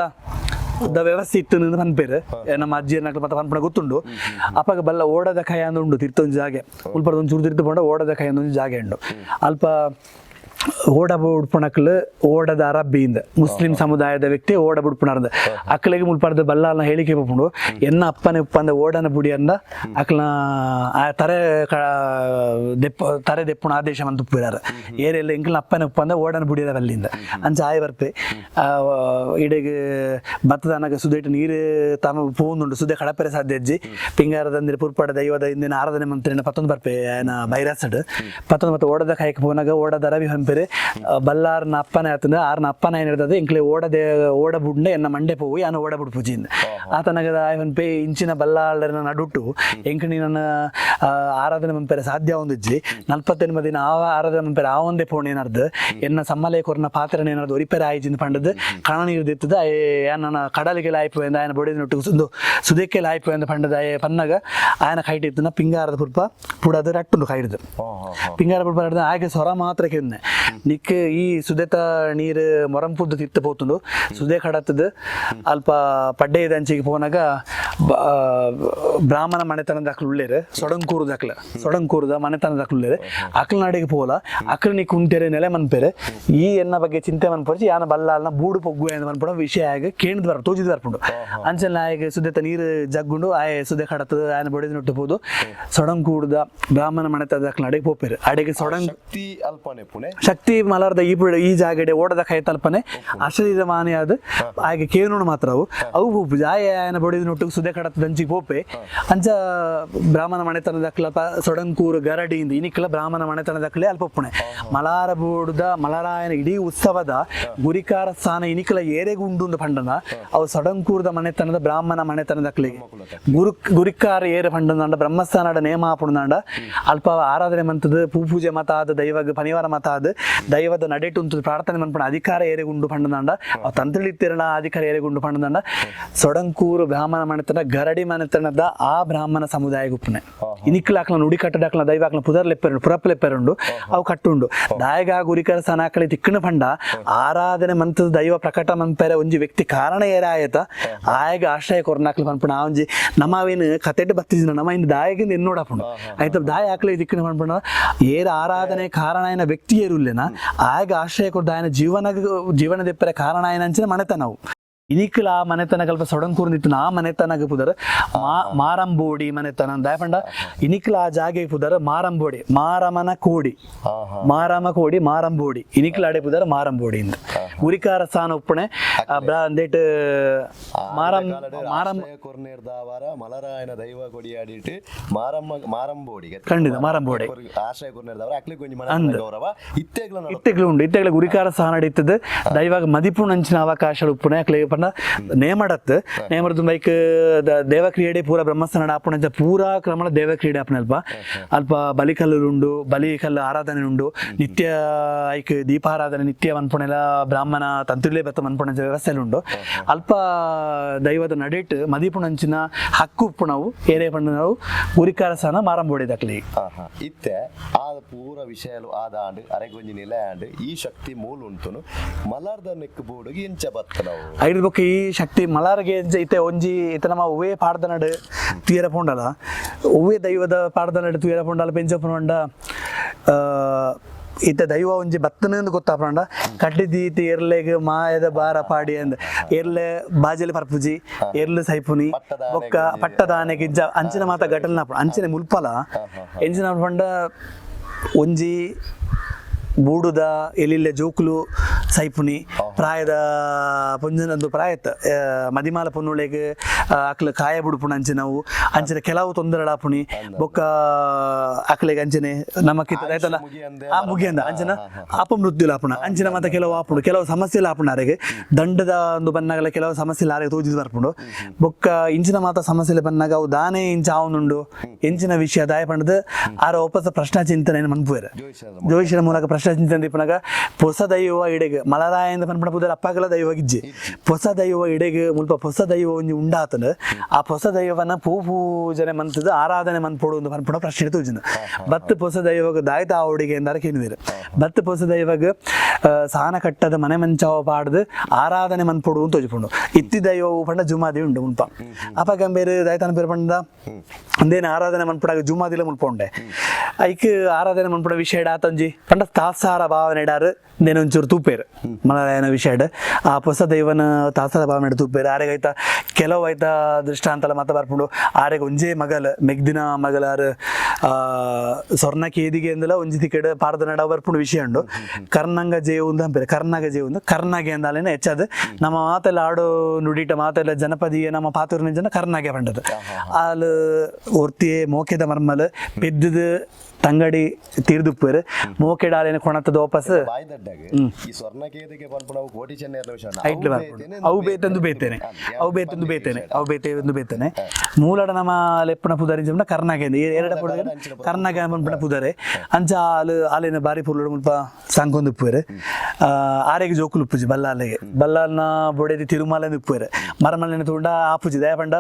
the ವ್ಯವಸ್ಥೆ ಇತ್ತು ಅಂತ ಪನ್ಪೇರು ನಮ್ಮ ಅಜ್ಜಿಯರ್ನಕ್ಲು ಮತ್ತೆ ಪನ್ಪುಣ ಗೊತ್ತುಂಡು. ಅಪಗ ಬಲ್ಲ ಓಡದ ಕೈ ಅಂದ್ ಉಂಡು ತಿರ್ತೊಂಜಿ ಜಾಗೆ ಮುಲ್ಪದ ಒಂಚೂರು ತಿರ್ತು ಪೋಂಡ ಓಡದ ಕೈ ಅಂದ್ ಒಂಜಿ ಜಾಗೆ ಉಂಡು. ಅಲ್ಪ ಓಡ ಬುಡ್ಪುಣಕ್ಲು ಓಡದ ಅರಬ್ಬಿಯಿಂದ ಮುಸ್ಲಿಂ ಸಮುದಾಯದ ವ್ಯಕ್ತಿ ಓಡ ಬುಡ್ಪುಣರ್ದ ಅಕ್ಲೆಗೆ ಮುಲ್ಪರ್ದ ಬಲ್ಲಾಲ್ನ ಹೇಳಿಕೆ ಪೋಪುಂಡು ಎನ್ನ ಅಪ್ಪನ ಉಪ್ಪಂದ ಓಡನ ಬುಡಿಯಂದ ಅಕ್ಲ ಆ ತರೆ ದೆಪ್ಪ ತರೆ ದೆಪ್ಪುಣ ಆದೇಶ ಮಂತ್ ಉಪ್ಪಿರಾರ ಏರೆಲ್ಲ ಎಂಕ್ಲ ಅಪ್ಪನ ಉಪ್ಪಂದ ಓಡನ ಬುಡಿಯರ ಬಲ್ಲಿಂದ ಅಂಚ ಆಯ ಬರ್ಪೆ ಇಡೆಗ್ ಭತ್ತದ ಸುದೇಟ್ ನೀರು ತಮ ಪೋಂದುಂಡು ಸುದೆ ಕಡಪೆರೆ ಸಾಧ್ಯ ಅಜ್ಜಿ ಪಿಂಗಾರದಂದಿರ ಪುರ್ಪಾಡ ದೈವದ ಇಂದಿನ ಆರಾಧನೆ ಮಂತ್ರಿನ ಪತ್ತೊಂದು ಬರ್ಪೆ ಆಯನ ಬೈರಾಸಡ್ ಪತ್ತೊಂದು ಮತ್ತೆ ಓಡದ ಕಾಯಕ್ಕೆ ಪೋನಾಗ ಓಡದ ಅರಬಿ ಹಂಪೆರೆ ಬಲ್ಲಾರ್ನ ಅಪ್ಪನ ಆತನ ಆರ್ನ ಅಪ್ಪನ ಏನ್ ಹೇಳ್ತದೆ ಎಂಕ್ಲೆ ಓಡದೆ ಓಡ ಬುಡ್ಡೆ ಎನ್ನ ಮಂಡೆ ಪೋವು ಯಾನ ಓಡ ಬುಡ್ ಪೂಜಿಂದ ಆತನಗದ ಆಯ್ ಪೇ ಇಂಚಿನ ಬಲ್ಲಾಳನ ನಡುಟು ಎಂಕಣಿ ನನ್ನ ಆರಾಧನೆ ಮಂಪೆರೆ ಸಾಧ್ಯ ಒಂದಿಜ್ಜಿ 48 ದಿನ ಆ ಆರಾಧನೆ ಮಂಪೆರೆ ಆ ಒಂದೇ ಪೋಣ ಏನಾರ್ದು ಎನ್ನ ಸಮ್ಮಲೆ ಕೊರ್ನ ಪಾತ್ರನ ಏನಾರ್ದು ಒರಿಪೆರೆ ಆಯ್ಜಿಂದ ಪಂಡದು ಕಣ ನೀರು ದಿತ್ತದ ನನ್ನ ಕಡಲಿಗೆ ಆಯ್ಪು ಎಂದ ಆಯನ ಬೊಡಿದ ನೊಟ್ಟು ಸುಂದು ಸುದೆಕ್ಕೆ ಆಯ್ಪು ಎಂದ ಪಂಡದ ಆಯ ಪನ್ನಗ ಆಯನ ಕೈಟ್ ಇತ್ತನ ಪಿಂಗಾರದ ಪುರ್ಪ ಪುಡದ ರಟ್ಟುಂಡು ಕೈಡ್ದು ಪಿಂಗಾರ ಪುರ್ಪ ರಡ್ದು ಆಗೆ ಸ್ವರ ಮಾತ್ರ ಕೆಂದೆ ನಿಕ್ ಈ ಸುದೆತ ನೀರು ಮೊರಂಪುದ್ದು ತಿತ್ತ ಪೋತುಂಡು ಸುದೆ ಕಡತದ ಅಲ್ಪ ಪಡ್ಡೆ ಅಂಚಿಗೆ ಪೋನಾಗ ಬ್ರಾಹ್ಮಣ ಮನೆತನದ ದಾಖಲು ಉಳ್ಳೇರು ಸೊಡಂಕೂರು ದಾಖಲ ಸೊಡಂಕೂರುದ ಮನೆತನದ ದಾಖಲು ಉಳ್ಳೇರು ಅಕ್ಲ ನಾಡಿಗೆ ಪೋಲ ಅಕ್ಲ ನೀ ಕುಂತೇರೆ ನೆಲೆ ಮನ್ಪೇರೆ ಈ ಎನ್ನ ಬಗ್ಗೆ ಚಿಂತೆ ಮನ್ಪೊರ್ಚಿ ಯಾನ ಬಲ್ಲಾಲ್ನ ಬೂಡು ಪೊಗ್ಗು ಎಂದು ಮನ್ಪುಣ ವಿಷಯ ಆಗ ಕೇಂದ್ರ ಬರ್ಪು ತೋಜಿದ್ ಬರ್ಪುಂಡು ಅಂಚಲ್ ಆಯಗ ಸುದೆತ ನೀರು ಜಗ್ಗುಂಡು ಆಯ ಸುದೆ ಕಡತದ ಆಯನ ಬೊಡೆದ ನೊಟ್ಟು ಪೋದು ಸೊಡಂಕೂರುದ ಬ್ರಾಹ್ಮಣ ಮನೆತನದ ದಾಖಲು ನಾಡಿಗೆ ಪೋಪೇರು ಅಡೆಗೆ ಸೊಡಂಗ್ ಶಕ್ತಿ ಅಲ್ಪನೆ ಪುಣೆ ಶಕ್ತಿ ಮಲಾರ್ದ ಈ ಈ ಜಾಗಡೆ ಓಡದ ಕೈ ತಲ್ಪನೆ ಅಶರೀರ ಮಾನಿಯಾದ ಆಯ್ಕೆ ಕೇನುಣ ಮಾತ್ರ ಅವು ಅವು ಪೋಪು ಆಯ ಆಯನ ಬೊಡೆದ ನೊಟ್ಟು ಸುದೆ ಕಡತ ದಂಚಿಗೆ ಪೋಪೆ ಅಂಚ ಬ್ರಾಹ್ಮಣ ಮನೆತನದ ದಕ್ಲಪ ಸೊಡಂಕೂರು ಗರಡಿಯಿಂದ ಇನಿಕ್ಲ ಬ್ರಾಹ್ಮಣ ಮನೆತನದ ದಕ್ಲೆ ಅಲ್ಪ ಪುಣೆ ಮಲಾರ ಬೋಡುದ ಮಲರಾಯನ ಇಡೀ ಉತ್ಸವದ ಗುರಿಕಾರ ಸ್ಥಾನ ಇನಿಕ್ಲ ಏರೆಗೆ ಉಂಡು ಪಂಡನ ಅವು ಸೊಡಂಕೂರದ ಮನೆತನದ ಬ್ರಾಹ್ಮಣ ಮನೆತನದ ದಕ್ಲಿಗೆ ಗುರು ಗುರಿಕಾರ ಏರೆ ಪಂಡನಾಂಡ ಬ್ರಹ್ಮಸ್ಥಾನಡ ನೇಮ ಆಪುಣದಾಂಡ ಅಲ್ಪ ಆರಾಧನೆ ಮಂತದ ಪೂ ಪೂಜೆ ಮತ ಆದ ದೈವಗ್ ಪನಿವಾರ ಮತ ಆದ ದೈವದ ನಡೆಟುಂತು ಪ್ರಾರ್ಥನೆ ಮನ್ಪುಣ ಅಧಿಕಾರ ಏರೆಗುಂಡು ಪಂಡದಾಂಡ ಅವು ತಂತ್ರಿಳಿತ್ತಿರಣ ಅಧಿಕಾರ ಏರೆಗುಂಡು ಪಂಡದಾಂಡ ಸೊಡಂಕೂರು ಬ್ರಾಹ್ಮಣ ಮನೆತನ ಗರಡಿ ಮನೆತನದ ಆ ಬ್ರಾಹ್ಮಣ ಸಮುದಾಯ ಗುಪ್ಪನೆ ಇನಿಕ್ಲಾಕ್ಲ ನುಡಿ ಕಟ್ಟಡಾಕ್ಲ ದೈವಾಕ್ಲ ಪುದರ್ಲೆಪ್ಪೆರುಂಡು ಪುರಪ್ಪಲೆಪ್ಪೆರುಂಡು ಅವು ಕಟ್ಟುಂಡು ದಾಯಗ ಗುರಿಕರ ಸನಾಕಳಿ ತಿಕ್ಕಣ ಪಂಡ ಆರಾಧನೆ ಮಂತದ ದೈವ ಪ್ರಕಟ ಮನ್ಪೆರೆ ಒಂಜಿ ವ್ಯಕ್ತಿ ಕಾರಣ ಏರಾಯತ ಆಯಗ ಆಶ್ರಯ ಕೊರ್ನಾಕ್ಲ ಪನ್ಪುಣ ಆ ಒಂಜಿ ನಮ್ಮವೇನು ಕತೆಟ್ ಬತ್ತಿಜಿನ ನಮ್ಮ ಇನ್ನು ದಾಯಗಿಂದ ಎನ್ನೋಡಪುಂಡು ಆಯ್ತ ದಾಯ ಆಕ್ಲ ದಿಕ್ಕಣ ಪನ್ಪುಣ ಏರ ಆರಾಧನೆ ಕಾರಣ ಆಯನ ವ್ಯಕ್ತಿ ಏರುಲ್ಲೇನ ಆಯಗ ಆಶ್ರಯ ಕೊಡ್ದು ಆಯನ ಜೀವನ ಜೀವನ ದೆಪ್ಪರೆ ಕಾರಣ ಆಯನ ಅಂಚಿನ ಮನೆತನವು. ಇನಿಕ್ಲ ಆ ಮನೆತನ ಕಲ್ಪ ಸೊಡಂಕೂರ್ನಿತ್ತು ಆ ಮನೆತನಗ ಪುದರ್ ಮಾರಂಬೋಡಿ ಮನೆತನ ದಾಯಪಂಡ ಇನಿಕ್ಲ ಆ ಜಾಗೆ ಪುದರ್ ಮಾರಂಬೋಡಿ ಮಾರಮನ ಕೋಡಿ ಮಾರಮ ಕೋಡಿ ಮಾರಂಬೋಡಿ ಇನಿಕ್ಲ ಅಡೆ ಪುದರ್ ಮಾರಂಬೋಡಿ ಇಂದ ಉರಿಕಾರ ಸ್ಥಾನ ಒಪ್ಪಣೆ ಅಂದೇಟ್ ಮಾರಂ ಮಾರಂ ಕೊರ್ನೇರ್ದಾವರ ಮಲರಾಯನ ದೈವ ಕೊಡಿಯಾಡಿಟ್ಟು ಮಾರಮ್ಮ ಮಾರಂಬೋಡಿ ಖಂಡಿತ ಮಾರಂಬೋಡಿ ಆಶ್ರಯ ಕೊರ್ನೇರ್ದವರ ಅಕ್ಲಿಗೆ ಒಂಜಿ ಮನೆ ಗೌರವ ಇತ್ತೆಗ್ಲ ಇತ್ತೆಗ್ಲು ಉಂಡು ಇತ್ತೆಗ್ಲ ಗುರಿಕಾರ ಸಹ ನಡೀತದೆ ದೈವಾಗ ಮದಿಪು ನಂಚಿನ ಅವಕಾಶ ಉಪ್ಪುನೆ ಅಕ್ಲೆ ಪಂಡ ನೇಮಡತ್ ನೇಮರದು ಬೈಕ್ ದೇವಕ್ರಿಯೆ ಪೂರ ಬ್ರಹ್ಮಸ್ಥಾನ ಆಪುಣಂಚ ಪೂರಾ ಕ್ರಮಣ ದೇವಕ್ರೀಡೆ ಆಪುನ ಅಲ್ಪ ಅಲ್ಪ ಬಲಿಕಲ್ಲು ಉಂಡು ಬಲಿಕಲ್ಲು ಆರಾಧನೆ ಉಂಡು ನಿತ್ಯ ಐಕ್ ದೀಪಾರಾಧನೆ ನಿತ್ಯ ಮನ್ಪುಣೆಲ ಬ್ರಾಹ್ಮಣ ತಂತ್ರಿಲೇ ಬತ್ತ ಮನ್ಪುಣಂಚ ವ್ಯವಸ್ಥೆ ಉಂಡು ಅಲ್ಪ ದೈವದ ನಡೆಟ್ ಮದಿಪುಣಂಚಿನ ಹಕ್ಕು ಉಪ್ಪುಣವು ಏರೇ ಪಂಡ ನಾವು ಗುರಿಕಾರ ಸಹನ ಮಾರಂಬೋಡಿದಕ್ಲಿ ಇತ್ತೆ ಆ ಪೂರ ವಿಷಯಲು ಆದಾಂಡ್ ಅರೆಗೊಂಜಿ ನಿಲೆ ಆಂಡ್ ಈ ಶಕ್ತಿ ಮೂಲ ಉಂಟುನು ಮಲಾರ್ದ ನೆಕ್ ಬೋಡುಗೆ ಇಂಚ ಬತ್ತ ನಾವು ಐದು ಬೊಕ್ಕ ಈ ಶಕ್ತಿ ಮಲಾರ್ಗೆ ಇತ್ತೆ ಒಂಜಿ ಇತ್ತೆ ನಮ್ಮ ಒವ್ವೇ ಪಾಡ್ದ ನಡು ತುಯರ ಪೋಂಡಲ ಒವ್ವೇ ದೈವದ ಪಾಡ್ದ ನಡು ತುಯರ ಪೋಂಡಲ ಪೆಂಚ ಪೋಂಡ ಇತ್ತೆ ದೈವ ಒಂಜಿ ಬತ್ತನಂದು ಗೊತ್ತಾಪಂಡ ಕಡ್ಡಿ ಎರ್ಲೆಗ್ ಮಾಯದ ಬಾರ ಪಾಡಿ ಅಂದ್ ಎರ್ಲೆ ಬಾಜಲಿ ಪರ್ಪುಜಿ ಎರ್ಲು ಸೈಪುನಿ ಬೊಕ್ಕ ಪಟ್ಟದಾನೆ ಗಿಜ್ಜ ಅಂಚಿನ ಮಾತ ಘಟನೆ ಅಂಚಿನ ಮುಲ್ಪಲ ಎಂಚಿನ ಪಂಡ ಒಂಜಿ ಬೂಡುದ ಎಲಿಲ್ಲೆ ಜೋಕುಲು ಸೈಪುನಿ ಪ್ರಾಯದ ಪೊಂಜನಂದು ಪ್ರಾಯತ್ ಮದಿಮಾಲ ಪೊನ್ನುಳೆಗ್ ಅಕ್ಲ ಕಾಯ ಬುಡುಪುಣ ಅಂಚಿನವು ಅಂಚಿನ ಕೆಲವು ತೊಂದರೆಳಾಪುಣಿ ಬೊಕ್ಕ ಅಕ್ಲೆಗ್ ಅಂಚನೆ ನಮ್ಮ ಕಿತ್ತ ಆಯ್ತಲ್ಲ ಆ ಮುಗಿಯಂದ ಅಂಚಿನ ಅಪಮೃತ್ಯುಲಾಪುಣ ಅಂಚಿನ ಮಾತ ಕೆಲವು ಆಪುಂಡು ಕೆಲವು ಸಮಸ್ಯೆ ಆಪುಂಡು ಅರೆಗೆ ದಂಡದ ಒಂದು ಬನ್ನಾಗಲ ಕೆಲವು ಸಮಸ್ಯೆ ಆರೆಗೆ ತೋಜಿದ್ ಬರ್ಪುಂಡು ಬೊಕ್ಕ ಇಂಚಿನ ಮಾತ ಸಮಸ್ಯೆ ಬನ್ನಾಗ ಅವು ದಾನೆ ಇಂಚ ಆವನುಂಡು ಎಂಚಿನ ವಿಷಯ ದಾಯ ಪಂಡದು ಆರ ಒಪ್ಪಸ ಪ್ರಶ್ನಾ ಚಿಂತನೆ ಮನ್ಪುವೆರ್ ಜೋಯಿಷರ ಮೂಲಕ ಪ್ರಶ್ನೆ ಚಿಂತನೆ ದೀಪನಾಗ ಹೊಸ ದೈವ ಇಡೆಗ್ ಮಲರಾಯಂದ ಪನ್ಪಣ ಪುದರ್ ಅಪ್ಪಗಲ ದೈವ ಗಿಜ್ಜಿ ಹೊಸ ದೈವ ಇಡೆಗ್ ಮುಲ್ಪ ಹೊಸ ದೈವ ಒಂಜಿ ಉಂಡಾತನ ಆ ಹೊಸ ದೈವನ ಪೂ ಪೂಜನೆ ಮಂತದ ಆರಾಧನೆ ಮನ್ಪೊಡು ಒಂದು ಪನ್ಪಣ ಪ್ರಶ್ನೆ ತೂಜಿನ ಬತ್ತು ಹೊಸ ದೈವಗ ದಾಯ್ತ ಆವಡಿಗೆ ಎಂದಾರ ಕೇನುವೇರು ಬತ್ತು ಹೊಸ ದೈವಗ ಸಾನ ಕಟ್ಟದ ಮನೆ ಮಂಚಾವ ಪಾಡ್ದು ಆರಾಧನೆ ಮನ್ಪೊಡು ಅಂತ ತೋಜಿಪುಂಡು ಇತ್ತಿ ದೈವವು ಪಂಡ ಜುಮಾದಿ ಉಂಡು ಮುಲ್ಪ ಅಪ್ಪ ಗಂಬೇರು ದಾಯ್ತಾನ ಪೇರು ಪಂಡ ಅಂದೇನು ಆರಾಧನೆ ಮನ್ಪುಡಾಗ ಜುಮಾದಿಲ ಮುಲ್ಪ ಉಂಡೆ ಐಕ್ ಆರಾಧನೆ ಮನ್ಪುಡ ವಿಷಯ ಆತಂಜಿ ಪಂಡ ತಾಸಾರ ಭಾವನೆ ಇಡಾರು ನೇನು ಒಂಚೂರು ತೂಪೇರು ಮಲರಾಯನ ವಿಷಯ ಆ ಹೊಸ ದೈವನ ತಾಸಾರ ಭಾವನೆ ತೂಪೇರು ಆರೆಗ್ ಐತ ಕೆಲವು ಐತ ದೃಷ್ಟಾಂತಲ ಮತ ಬರ್ಪುಂಡು ಆರೆಗ್ ಒಂಜೇ ಮಗಲ್ ಮೆಗ್ದಿನ ಮಗಲಾರು ಸ್ವರ್ಣ ಕೇದಿಗೆ ಅಂದಲ ಒಂಜಿ ತಿಕ್ಕಡ್ ಪಾಡ್ದ ನಡ ಬರ್ಪುಂಡು ವಿಷಯ ಉಂಡು ಕರ್ನಂಗ ಜೇವು ಅಂಪೇರು ಕರ್ನಾಗ ಜೇವು ಕರ್ನಾಗೆ ಅಂದಾಲೇನೆ ಹೆಚ್ಚಾದ ನಮ್ಮ ಮಾತೆಲ್ಲ ಆಡೋ ನುಡಿಟ ಮಾತೆಲ್ಲ ಜನಪದೀಯ ನಮ್ಮ ಪಾತೂರಿನ ಜನ ಕರ್ನಾಗೆ ಪಂಡದು ಆಲ್ ಒರ್ತಿಯೇ ಮೋಕೆದ ಮರ್ಮಲ್ ಪೆದ್ದದ ತಂಗಡಿ ತೀರ್ದುಪ್ಪೇರು ಮೋಕೆಡಾಲೇನ ಕೊಣತದ ವಾಪಸ್ ಬಾಯ್ದಡ್ಡಾಗ ಈ ಸ್ವರ್ಣ ಕೇದಿಗೆ ಪನ್ಪುನವು ಕೋಟಿ ಚೆನ್ನೇರ್ನ ವಿಷಯ ಐಟ್ಲು ಬರ್ಪುಂಡು ಅವು ಬೇತಂದು ಬೇತೇನೆ ಅವು ಬೇತಂದು ಬೇತೇನೆ ಅವು ಬೇತೆ ಬೇತೇನೆ ಮೂಲಡ ನಮ್ಮ ಲೆಪ್ಪುನ ಪುದರಿ ಜಮ್ನ ಕರ್ನಾಗೆ ಎರಡ ಪುದರ್ ಕರ್ನಾಗೆ ಪನ್ಪುನ ಪುದರೆ ಅಂಚ ಆಲು ಆಲೇನ ಬಾರಿ ಪುರ್ಲುಡು ಮುಲ್ಪ ಸಂಕೊಂದು ಉಪ್ಪುವೆರು ಆರೆಗೆ ಜೋಕುಲು ಉಪ್ಪುಜಿ ಬಲ್ಲಾಲೆಗೆ ಬಲ್ಲಾಲ್ನ ಬೊಡೆದಿ ತಿರುಮಲನ ಉಪ್ಪುವೆರು ಮರಮಲೆನ ತೂಂಡ ಆಪುಜಿ ದಯ ಪಂಡ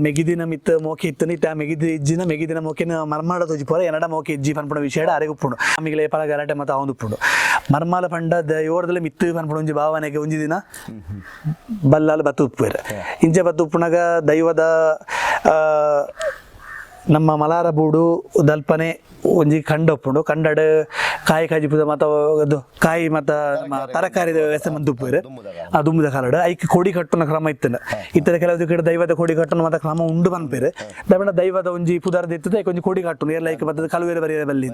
ಮೆಗಿದಿನ ಮಿತ್ತ ಮೋಕೆ ಇತ್ತು ಇತ್ತ ಮೆಗಿದಿ ಇಜ್ಜಿನ ಮೆಗಿದಿನ ಮೋಕೆನ ಮರ್ಮಾಡ ತೋಜಿ ಪೋರ ಎನಡ ಮೋಕೆ ಇಜ್ಜಿ ಪನ್ಪುನ ವಿಷಯ ಆರೆಗೆ ಉಪ್ಪುಂಡು ಆಮಿಗ್ಲೆ ಪರ ಗಲಾಟೆ ಮತ್ತೆ ಅವನು ಉಪ್ಪುಂಡು ಮರ್ಮಾಲ ಪಂಡ ಯೋರ್ದಲೆ ಮಿತ್ತು ಪನ್ಪುನ ಒಂಜಿ ಭಾವನೆಗೆ ಒಂಜಿ ದಿನ ಬಲ್ಲಾಲ್ ಬತ್ತು ಉಪ್ಪುವೆರು ಇಂಚ ಬತ್ತು ಉಪ್ಪುನಾಗ ದೈವದ ನಮ್ಮ ಮಲಾರ ಬೂಡು ದಲ್ಪನೆ ಒಂಜಿ ಕಂಡ ಉಪ್ಪುಂಡು ಕಂಡಡ್ ಕಾಯಿ ಕಾಜಿಪುದ ಮತ ಅದು ಕಾಯಿ ಮತ ನಮ್ಮ ತರಕಾರಿದ ವ್ಯವಸ್ಥೆ ಮಂತ್ ಉಪ್ಪುವೆರು ಆ ದುಂಬುದ ಕಾಲಡ್ ಐಕ್ ಕೋಡಿ ಕಟ್ಟುನ ಕ್ರಮ ಇತ್ತನ ಇತ್ತರ ಕೆಲವು ಕಡೆ ದೈವದ ಕೋಡಿ ಕಟ್ಟುನ ಮತ ಕ್ರಮ ಉಂಡು ಪನ್ಪೇರು ದೈವನ ದೈವದ ಒಂಜಿ ಪುದಾರ್ದ ಇತ್ತದ ಐಕ್ ಒಂಜಿ ಕೋಡಿ ಕಟ್ಟುನು ಏರ್ಲ ಐಕ್ ಬತ್ತದ ಕಲುವೇರು ಬರಿಯರೆ ಬಲ್ಲಿ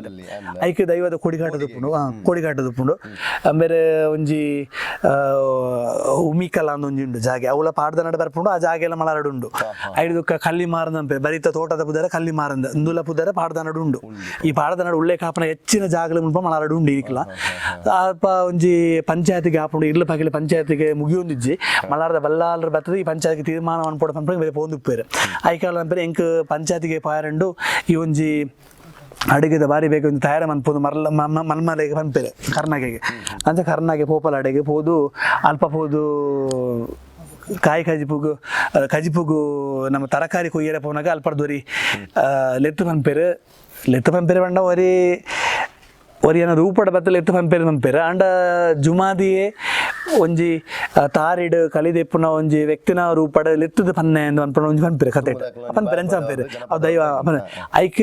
ಐಕ್ ದೈವದ ಕೋಡಿ ಕಟ್ಟದ ಉಪ್ಪುಂಡು ಕೋಡಿ ಕಟ್ಟದ ಉಪ್ಪುಂಡು ಆಮೇಲೆ ಒಂಜಿ ಉಮಿಕಲ ಅಂದ್ ಒಂಜಿ ಉಂಡು ಜಾಗೆ ಅವಳ ಪಾಡ್ದ ನಡು ಬರ್ಪುಂಡು ಆ ಜಾಗೆ ಎಲ್ಲ ಮಲಾರಡು ಉಂಡು ಐದು ಕಲ್ಲಿ ಮಾರಂದ ಬರಿತ ತೋಟದ ಪುದರ ಕಲ್ಲಿ ಮಾರಂದ ಇಂದುಲ ಪುದರ ಪಾಡ್ದ ನಡು ಉಂಡು ಈ ಪಾಡ್ದ ನಡು ಉಲ್ಲೇಖ ಆಪನ ಹೆಚ್ಚಿನ ಜಾಗಲು ಮುಲ್ಪ ಮಲಾರಡು ಉಂಡು ಈಕ್ಲ ಅಲ್ಪ ಒಂಜಿ ಪಂಚಾಯತಿಗೆ ಆಪುಂಡು ಇರ್ಲ ಪಗಿಲ ಪಂಚಾಯತಿಗೆ ಮುಗಿಯೊಂದಿಜ್ಜಿ ಮಲಾರದ ಬಲ್ಲಾಲ್ರ ಬರ್ತದೆ ಈ ಪಂಚಾಯತ್ಗೆ ತೀರ್ಮಾನ ಅನ್ಪೋಡ ಪನ್ಪುಂಡು ಬೇರೆ ಪೋಂದು ಉಪ್ಪೇರು ಐಕಾಲ ಅನ್ಪೇರು ಎಂಕ್ ಪಂಚಾಯತಿಗೆ ಪಾಯರಂಡು ಈ ಒಂಜಿ ಅಡುಗೆದ ಬಾರಿ ಬೇಕು ಒಂದು ತಯಾರ ಮನ್ಪೋದು ಮರ್ಲ ಮನ್ಮಲೆಗೆ ಪನ್ಪೇರೆ ಕರ್ನಾಗೆಗೆ ಅಂಚ ಕರ್ನಾಗೆ ಪೋಪಲ ಅಡೆಗೆ ಪೋದು ಅಲ್ಪ ಪೋದು ಕಾಯಿ ಕಜಿಪುಗು ಕಜಿಪುಗು ನಮ್ಮ ತರಕಾರಿ ಕೊಯ್ಯರೆ ಪೋನಾಗ ಅಲ್ಪರ್ದೊರಿ ಲೆತ್ತು ಪನ್ಪೇರು ಲೆತ್ತು ಪನ್ಪೇರು ಪಂಡ ಒರಿ ಒರಿಯನ ರೂಪಡ ಬತ್ತಲ ಎತ್ತು ಪನ್ಪೇರು ಪನ್ಪೇರು ಅಂಡ ಜುಮಾದಿಯೇ ಒಂಜಿ ತಾರಿಡ್ ಕಲಿದೆಪ್ಪುನ ಒಂಜಿ ವ್ಯಕ್ತಿನ ರೂಪಡ ಲೆತ್ತದ ಪನ್ನೆ ಅಂದ್ ಪನ್ಪುನ ಒಂಜಿ ಪನ್ಪೇರು ಕತೆ ಪನ್ಪೇರು ಅಂಚ ಪನ್ಪೇರು ಅವು ದೈವ ಪನ್ನೆ ಐಕ್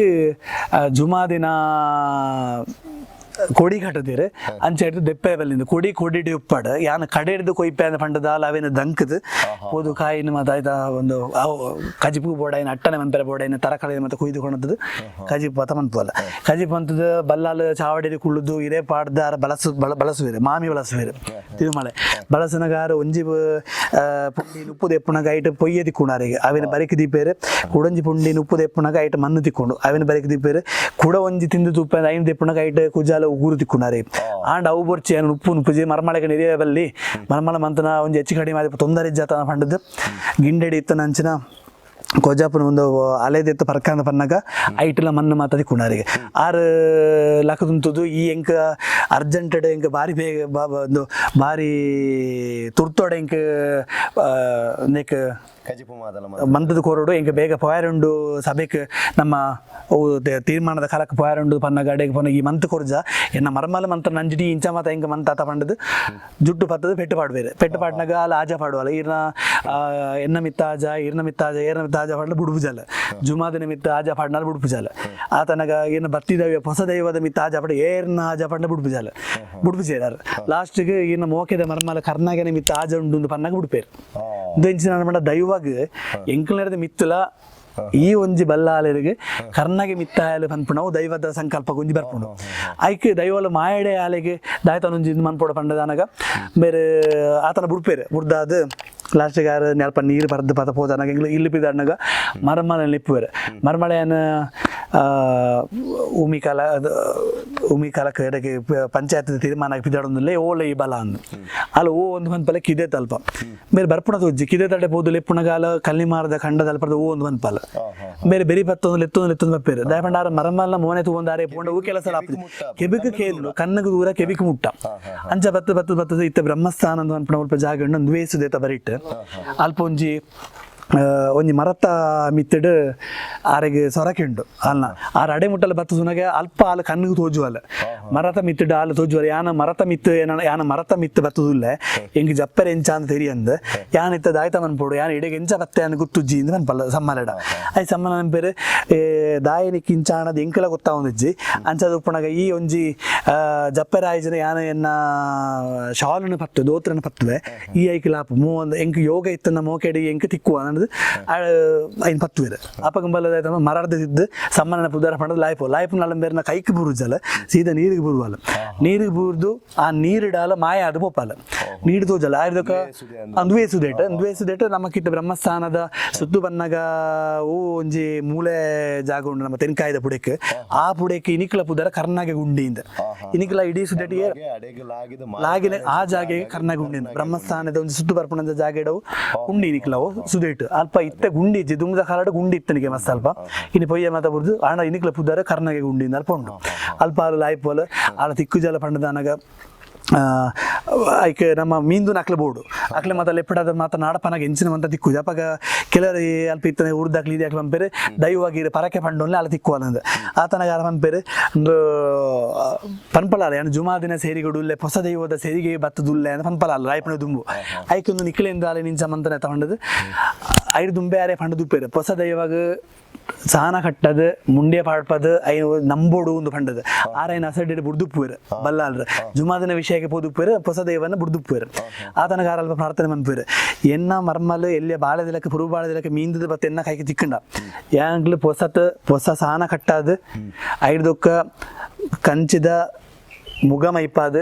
ಜುಮಾದಿನ ಕೊಡಿ ಕಟ್ಟದಿರು ಅಂಚ ಹಿಡ್ದು ದೆಪ್ಪೆ ಬಲ್ಲಿಂದು ಕೊಡಿ ಕೊಡಿಡಿ ಉಪ್ಪಾಡು ಯಾನ್ ಕಡೆ ಹಿಡ್ದು ಕೊಯ್ಪೆ ಅಂದ ಪಂಡದಾಲ ಅವೇನು ದಂಕದು ಪೋದು ಕಾಯಿನ ಮಾತ ಆಯ್ತಾ ಒಂದು ಅವು ಕಜಿಪು ಬೋಡಾಯಿನ ಅಟ್ಟನೆ ಮನ್ಪೆರೆ ಬೋಡಾಯಿನ ತರಕಾರಿ ಮತ್ತೆ ಕುಯ್ದು ಕೊಣದದು ಕಜಿಪು ಪತ ಮನ್ಪುವಲ್ಲ. ಕಜಿಪು ಅಂತದ ಬಲ್ಲಾಲು ಚಾವಡಿರಿ ಕುಳ್ಳುದು ಇರೇ ಪಾಡ್ದಾರ ಬಳಸು ಬಳಸುವೆರು ಮಾಮಿ ಬಳಸುವೆರು ತಿರುಮಲೆ ಬಳಸನಗಾರ ಒಂಜಿ ಪುಂಡಿ ಉಪ್ಪು ದೆಪ್ಪುನಗ ಐಟ್ ಪೊಯ್ಯೆ ತಿಕ್ಕುಂಡು ಅವಿನ ಬರಿಕ್ ದೀಪೇರು. ಕುಡೊಂಜಿ ಪುಂಡಿ ಉಪ್ಪು ದೆಪ್ಪುನಗ ಐಟ್ ಮಣ್ಣು ತಿಕ್ಕೊಂಡು ಅವಿನ ಬರಿಕ್ ದೀಪೇರು. ಕುಡ ಒಂಜಿ ತಿಂದು ತುಪ್ಪ ಐನ್ ದೆಪ್ಪುನಗ ಐಟ್ ಕುಜಾಲ ಉಗುರು ತಿಕ್ಕುಂಡಾರೆ. ಆಂಡ ಅವು ಬೊರ್ಚಿ ಏನು ಉಪ್ಪು ಉಪ್ಪುಜಿ ಮರ್ಮಳೆಗೆ ನಿರಿಯ ಬಲ್ಲಿ ಮರ್ಮಳ ಮಂತನ ಒಂಜಿ ಹೆಚ್ಚು ಕಡಿಮೆ ಆದ ತೊಂದರೆ ಇಜ್ಜಾತನ ಪಂಡದ್ದು ಗಿಂಡೆಡಿ ಇತ್ತನ ಅಂಚಿನ ಕೊಜಾಪುನ ಒಂದು ಅಲೆದೆತ್ತು ಪರ್ಕಂದ ಪನ್ನಗ ಐಟ್ಲ ಮಣ್ಣು ಮಾತ ತಿಕ್ಕುಂಡಾರಿಗೆ. ಆರು ಲಕ್ಕದುಂತುದು ಈ ಎಂಕ ಅರ್ಜೆಂಟೆಡ್ ಎಂಕ ಬಾರಿ ಬೇಗ ಒಂದು ಬಾರಿ ತುರ್ತೋಡೆ ಎಂಕ್ ನೆಕ್ ಕಜಿಪು ಮಾದಲ. ಮಂದದ ಕೋರಡು ಎಂಕ ಬೇಗ ಪೋಯಾರುಂಡು ಸಭೆಕ್ ನಮ್ಮ ಅವು ತೀರ್ಮಾನದ ಕಾಲಕ್ಕೆ ಪೋಯಾರುಂಡು ಪನ್ನ ಗಡೆಗೆ ಪೊನ್ನ ಈ ಮಂತ್ ಕೊರ್ಜ ಎನ್ನ ಮರ್ಮಲ ಮಂತ್ರ ನಂಜಿಡಿ ಇಂಚ ಮಾತ ಎಂಕ ಮಂತ ಆತ ಪಂಡದು ಜುಟ್ಟು ಪತ್ತದು ಪೆಟ್ಟು ಪಾಡ್ಬೇರೆ. ಪೆಟ್ಟು ಪಾಡ್ನಾಗ ಅಲ್ಲ ಆಜ ಪಾಡುವಲ್ಲ ಈರ್ನ ಎನ್ನ ಮಿತ್ತ ಆಜ ಈರ್ನ ಮಿತ್ತ ಆಜ ಏರ್ನ ಮಿತ್ತ ಆಜ ಪಾಡ್ಲ ಬುಡುಪುಜಾಲ ಜುಮಾದ ಮಿತ್ತ ಆಜ ಪಾಡ್ನಾಲ ಬುಡುಪುಜಾಲ. ಆತನಗ ಏನ ಬತ್ತಿ ದೈವ ಹೊಸ ದೈವದ ಮಿತ್ತ ಆಜ ಪಾಡ ಏರ್ನ ಆಜ ಪಾಡ್ನ ಬುಡುಪುಜಾಲ ಬುಡುಪುಜೇರಾರು. ಲಾಸ್ಟ್ಗೆ ಈರ್ನ ಮೋಕೆದ ಮರ್ಮಲ ಕರ್ನಾಗನೆ ಮಿತ್ತ ಆಜ ಉಂಡು ಪನ್ನಾಗ ಬುಡುಪೇರು. ಇಂಚಿನ ಪಂಡ ದೈವಗ್ ಎಂಕಲ್ನೆರ್ದ ಮಿತ್ತುಲ ಈ ಒಂಜಿ ಬಲ್ಲಾಲೆರಿಗೆ ಕರ್ನಾಗೆ ಮಿತ್ತಾಯಲು ಪನ್ಪುಣವು ದೈವದ ಸಂಕಲ್ಪ ಒಂಜಿ ಬರ್ಪುಂಡು. ಐಕ್ ದೈವಲ ಮಾಯಡೆ ಆಲೆಗೆ ದಾಯ್ತನ ಒಂಜಿ ಮನ್ಪೋಡ ಪಂಡದಾನಗ ಬೇರೆ ಆತನ ಬುಡ್ಪೇರು. ಬುಡ್ದಾದ್ ಲಾಸ್ಟಿಗೆ ಆರು ನೆಲ್ಪ ನೀರು ಪರ್ದು ಪದ ಪೋದನಾಗ ಎಂಗ್ಲು ಇಲ್ಲಿ ಪಿದಾಡ್ನಾಗ ಮರಮಲೆ ನಿಪ್ಪುವೆರು. ಮರಮಳೆಯನ್ನ ಉಮಿ ಕಾಲ ಅದು ಉಮಿ ಕಾಲಕ್ಕೆ ಎಡಗೆ ಪಂಚಾಯತ್ ತೀರ್ಮಾನ ಪಿದಾಡೊಂದಿಲ್ಲ ಓಲ ಈ ಬಲ ಅಂದು ಅಲ್ಲ ಓ ಒಂದು ಪನ್ಪಲೆ ಕಿದೆ ತಲ್ಪ ಬೇರೆ ಬರ್ಪುಣ ತೋಜಿ ಕಿದೆ ತಡೆ ಪೋದು ಲೆಪ್ಪುಣಗಾಲ ಕಲ್ಲಿಮಾರದ ಖಂಡದ ಅಲ್ಪದ ಓ ಒಂದು ಪನ್ಪಲ ಬೇರೆ ಬೆರಿ ಪತ್ತೊಂದು ಲೆತ್ತೊಂದು ಲೆತ್ತೊಂದು ಬಪ್ಪೇರು. ದಯಪಂಡ ಆರ ಮರಮಲ್ಲ ಮೋನೆ ತೂವೊಂದು ಪೋಂಡ ಹೂ ಕೆಲಸ ಕೆಬಿಕ್ ಕೇಂದ್ರ ಕಣ್ಣಗೆ ದೂರ ಕೆಬಿಕ್ ಮುಟ್ಟ ಅಂಚ ಬತ್ತು ಬತ್ತು ಬತ್ತದ ಇತ್ತ ಬ್ರಹ್ಮಸ್ಥಾನ ಅಂದ್ ಪನ್ಪುನ ಅಲ್ಪ ಜಾಗ ಉಂಡು. ಒಂದು ವೇಸುದೇತ ಬರಿಟ್ ಅಲ್ಪ ಒಂಜಿ ಒಂಜಿ ಮರತ ಮಿತ್ತಡ್ ಆರೆಗ್ ಸೊರಕೆ ಉಂಡು ಅಲ್ನ ಆರ್ ಅಡೆ ಮುಟ್ಟಲ ಬತ್ತು ಸುನಗೆ ಅಲ್ಪ ಆಲು ಕಣ್ಣಿಗೆ ತೋಜುವಲ್ಲ ಮರತ ಮಿತ್ತಡ್ ಆಲು ತೋಜುವಲ್ಲ. ಯಾನ ಮರತ ಮಿತ್ತು ಏನ ಯಾನ ಮರತ ಮಿತ್ತು ಬತ್ತುದುಲ್ಲೆ ಎಂಗ್ ಜಪ್ಪರೆ ಎಂಚ ಅಂತ ತೆರಿಯಂದ್ ಯಾನ್ ಇತ್ತ ದಾಯ್ತ ಮನ್ಪೋಡು ಯಾನ್ ಇಡೆಗೆ ಎಂಚ ಬತ್ತೆ ಅನ್ ಗುತ್ತುಜ್ಜಿ ಇಂದ್ ಮನ್ಪಲ್ಲ ಸಮ್ಮಲೆಡ. I ಸಮ್ಮಲ ನನ್ಪೇರು ದಾಯನಿಕ್ ಇಂಚಾಣದ ಎಂಕಲ ಗೊತ್ತಾವೊಂದಿಜ್ಜಿ. ಅಂಚದ ಉಪ್ಪುನಗ ಈ ಒಂಜಿ ಜಪ್ಪೆರ ಆಯ್ಜನ ಯಾನ ಎನ್ನ ಶಾಲುನ ಪತ್ತು ದೋತ್ರನ ಪತ್ತುವೆ ಈ ಐಕ್ ಲಾಪು ಮೂವೊಂದು ಎಂಕ್ ಯೋಗ ಇತ್ತನ ಮೋಕೆಡಿ ಎಂಕ್ ತಿಕ್ಕುವ ಅನ್ನೋದು ಐನ್ ಪತ್ತುವೆರ್. ಅಪಗಂಬಲ ಮರಾರ್ದ ತಿದ್ದು ಸಮ್ಮನ ಪುದಾರ ಪಂಡದ ಲಾಯ್ಪು ಲಾಯ್ಪು ನಲಂಬೇರ್ನ ಕೈಕ್ ಬೂರುಜಲ ಸೀದಾ ನೀರಿಗೆ ಬೂರುವಲ್ಲ. ನೀರಿಗೆ ಬೂರ್ದು ಆ ನೀರಿಡಾಲ ಮಾಯ ಅದು ಪೋಪಾಲ ನೀರು ತೋಜಲ ಆಯ್ದಕ್ಕ ಅಂದುವೆ ಸುದೇಟ್ ಅಂದುವೆ ಸುದೇಟ್ ನಮಕಿಟ್ಟ ಬ್ರಹ್ಮಸ್ಥಾನದ ಸುತ್ತು ಬನ್ನಗ ಓ ಒಂಜಿ ಮೂಲೆ ಜಾಗ ಉಂಡು ನಮ್ಮ ತೆನ್ಕಾಯ್ದ ಪುಡೆಕ್. ಆ ಪುಡೆಕ್ ಇನಿಕ್ಲ ಪುದರ ಕರ್ನಾಗೆ ಗುಂಡಿಯಿಂದ ಇನಿಕ್ಲ ಇಡೀ ಸುದೇಟಿಗೆ ಅಡೆಗೆ ಲಾಗಿದ ಲಾಗಿನ ಆ ಜಾಗೆಗೆ ಕರ್ನಾಗ ಗುಂಡಿ ಬ್ರಹ್ಮಸ್ಥಾನದ ಒಂದು ಸುತ್ತು ಬರ್ಪಣದ ಜಾಗ ಇಡವು ಉಂಡಿ ಇನಿಕ್ಲವು ಸುದೇಟು ಅಲ್ಪ ಇತ್ತೆ ಗುಂಡಿ ಇಜ್ಜಿ. ದುಮ್ದ ಕಾಲಡ್ ಗುಂಡಿ ಇತ್ತನಿಗೆ ಮಸ್ತ್ ಅಲ್ಪ ಇನಿ ಪೊಯ್ಯ ಮಾತ ಬುರ್ದು ಆಂಡ ಇನಿಕ್ಲ ಪುದಾರ ಕರ್ನಾಗೆ ಗುಂಡಿ ಅಲ್ಪ ಉಂಡು. ಅಲ್ಪ ಆಲು ಲಾಯ್ಪೋಲು ಆಲ ತಿಕ್ಕು ಜಲ ಪಂಡದಾನಗ ಐಕ್ ನಮ್ಮ ಮೀಂದು ನಕ್ಲೆ ಬೋಡು ಅಕ್ಲೆ ಮಾತ ಲೆಪ್ಪಡಾದ ಮಾತ ನಾಡಪನಾಗ ಎಂಚಿನ ಮಂತ ತಿಕ್ಕು ಅಪಗ ಕೆಲವರು ಅಲ್ಪ ಇತ್ತನೆ ಉರ್ದಾಕ್ಲಿ ಇದೆ ಅಕ್ಲೆ ಪಂಪೇರು ದೈವವಾಗಿರು ಪರಕೆ ಪಂಡೊನ್ಲೆ ಅಲ್ಲ ತಿಕ್ಕುವಲ್ಲಂದು ಆತನಾಗ ಆರ ಪಂಪೇರು ಒಂದು ಪನ್ಪಲಾಲ ಯಾನ್ ಜುಮಾದಿನ ಸೇರಿಗಡುಲ್ಲೆ ಹೊಸ ದೈವದ ಸೇರಿಗೆ ಬತ್ತದುಲ್ಲೆ ಅಂತ ಪನ್ಪಲಾಲ ರಾಯ್ಪಣ ದುಂಬು ಐಕೊಂದು ನಿಕ್ಲೆಂದು ಆಲೆ ನಿಂಚ ಮಂತನೆ ತಗೊಂಡದು ಐದು ದುಂಬೆ ಆರೆ ಪಂಡ ದುಪ್ಪೇರು ಹೊಸ ದೈವಾಗ ಸಾನ ಕಟ್ಟದು ಮುಂಡೆ ಪಾಡ್ಪದು ಐನು ನಂಬೋಡು ಒಂದು ಪಂಡದು ಆರೈನ ಅಸಡಿಡ್ ಬುಡ್ದುಪ್ಪುವೆರು ಬಲ್ಲಾಲ್ರು ಜುಮಾದಿನ ವಿಷಯಕ್ಕೆ ಪೋದುಪ್ಪುವೆರು ಹೊಸ ದೈವನ ಬುಡ್ದುಪ್ಪುವೆರು. ಆತನ ಅಲ್ಪ ಪ್ರಾರ್ಥನೆ ಮನ್ಪುವೆರು ಎನ್ನ ಮರ್ಮಲು ಎಲ್ಲಿಯ ಬಾಳೆದಿಲಕ್ಕೆ ಪುರು ಬಾಳೆದಿಲಕ್ಕೆ ಮೀಂದದ ಬತ್ತ ಎನ್ನ ಕೈಗೆ ತಿಕ್ಕಂಡ ಯಾಂಗ್ಲು ಪೊಸತ್ ಪೊಸ ಸಾನ ಕಟ್ಟಾದು ಐಡ್ದೊಕ್ಕ ಕಂಚಿದ ಮುಗ ಮೈಪಾದು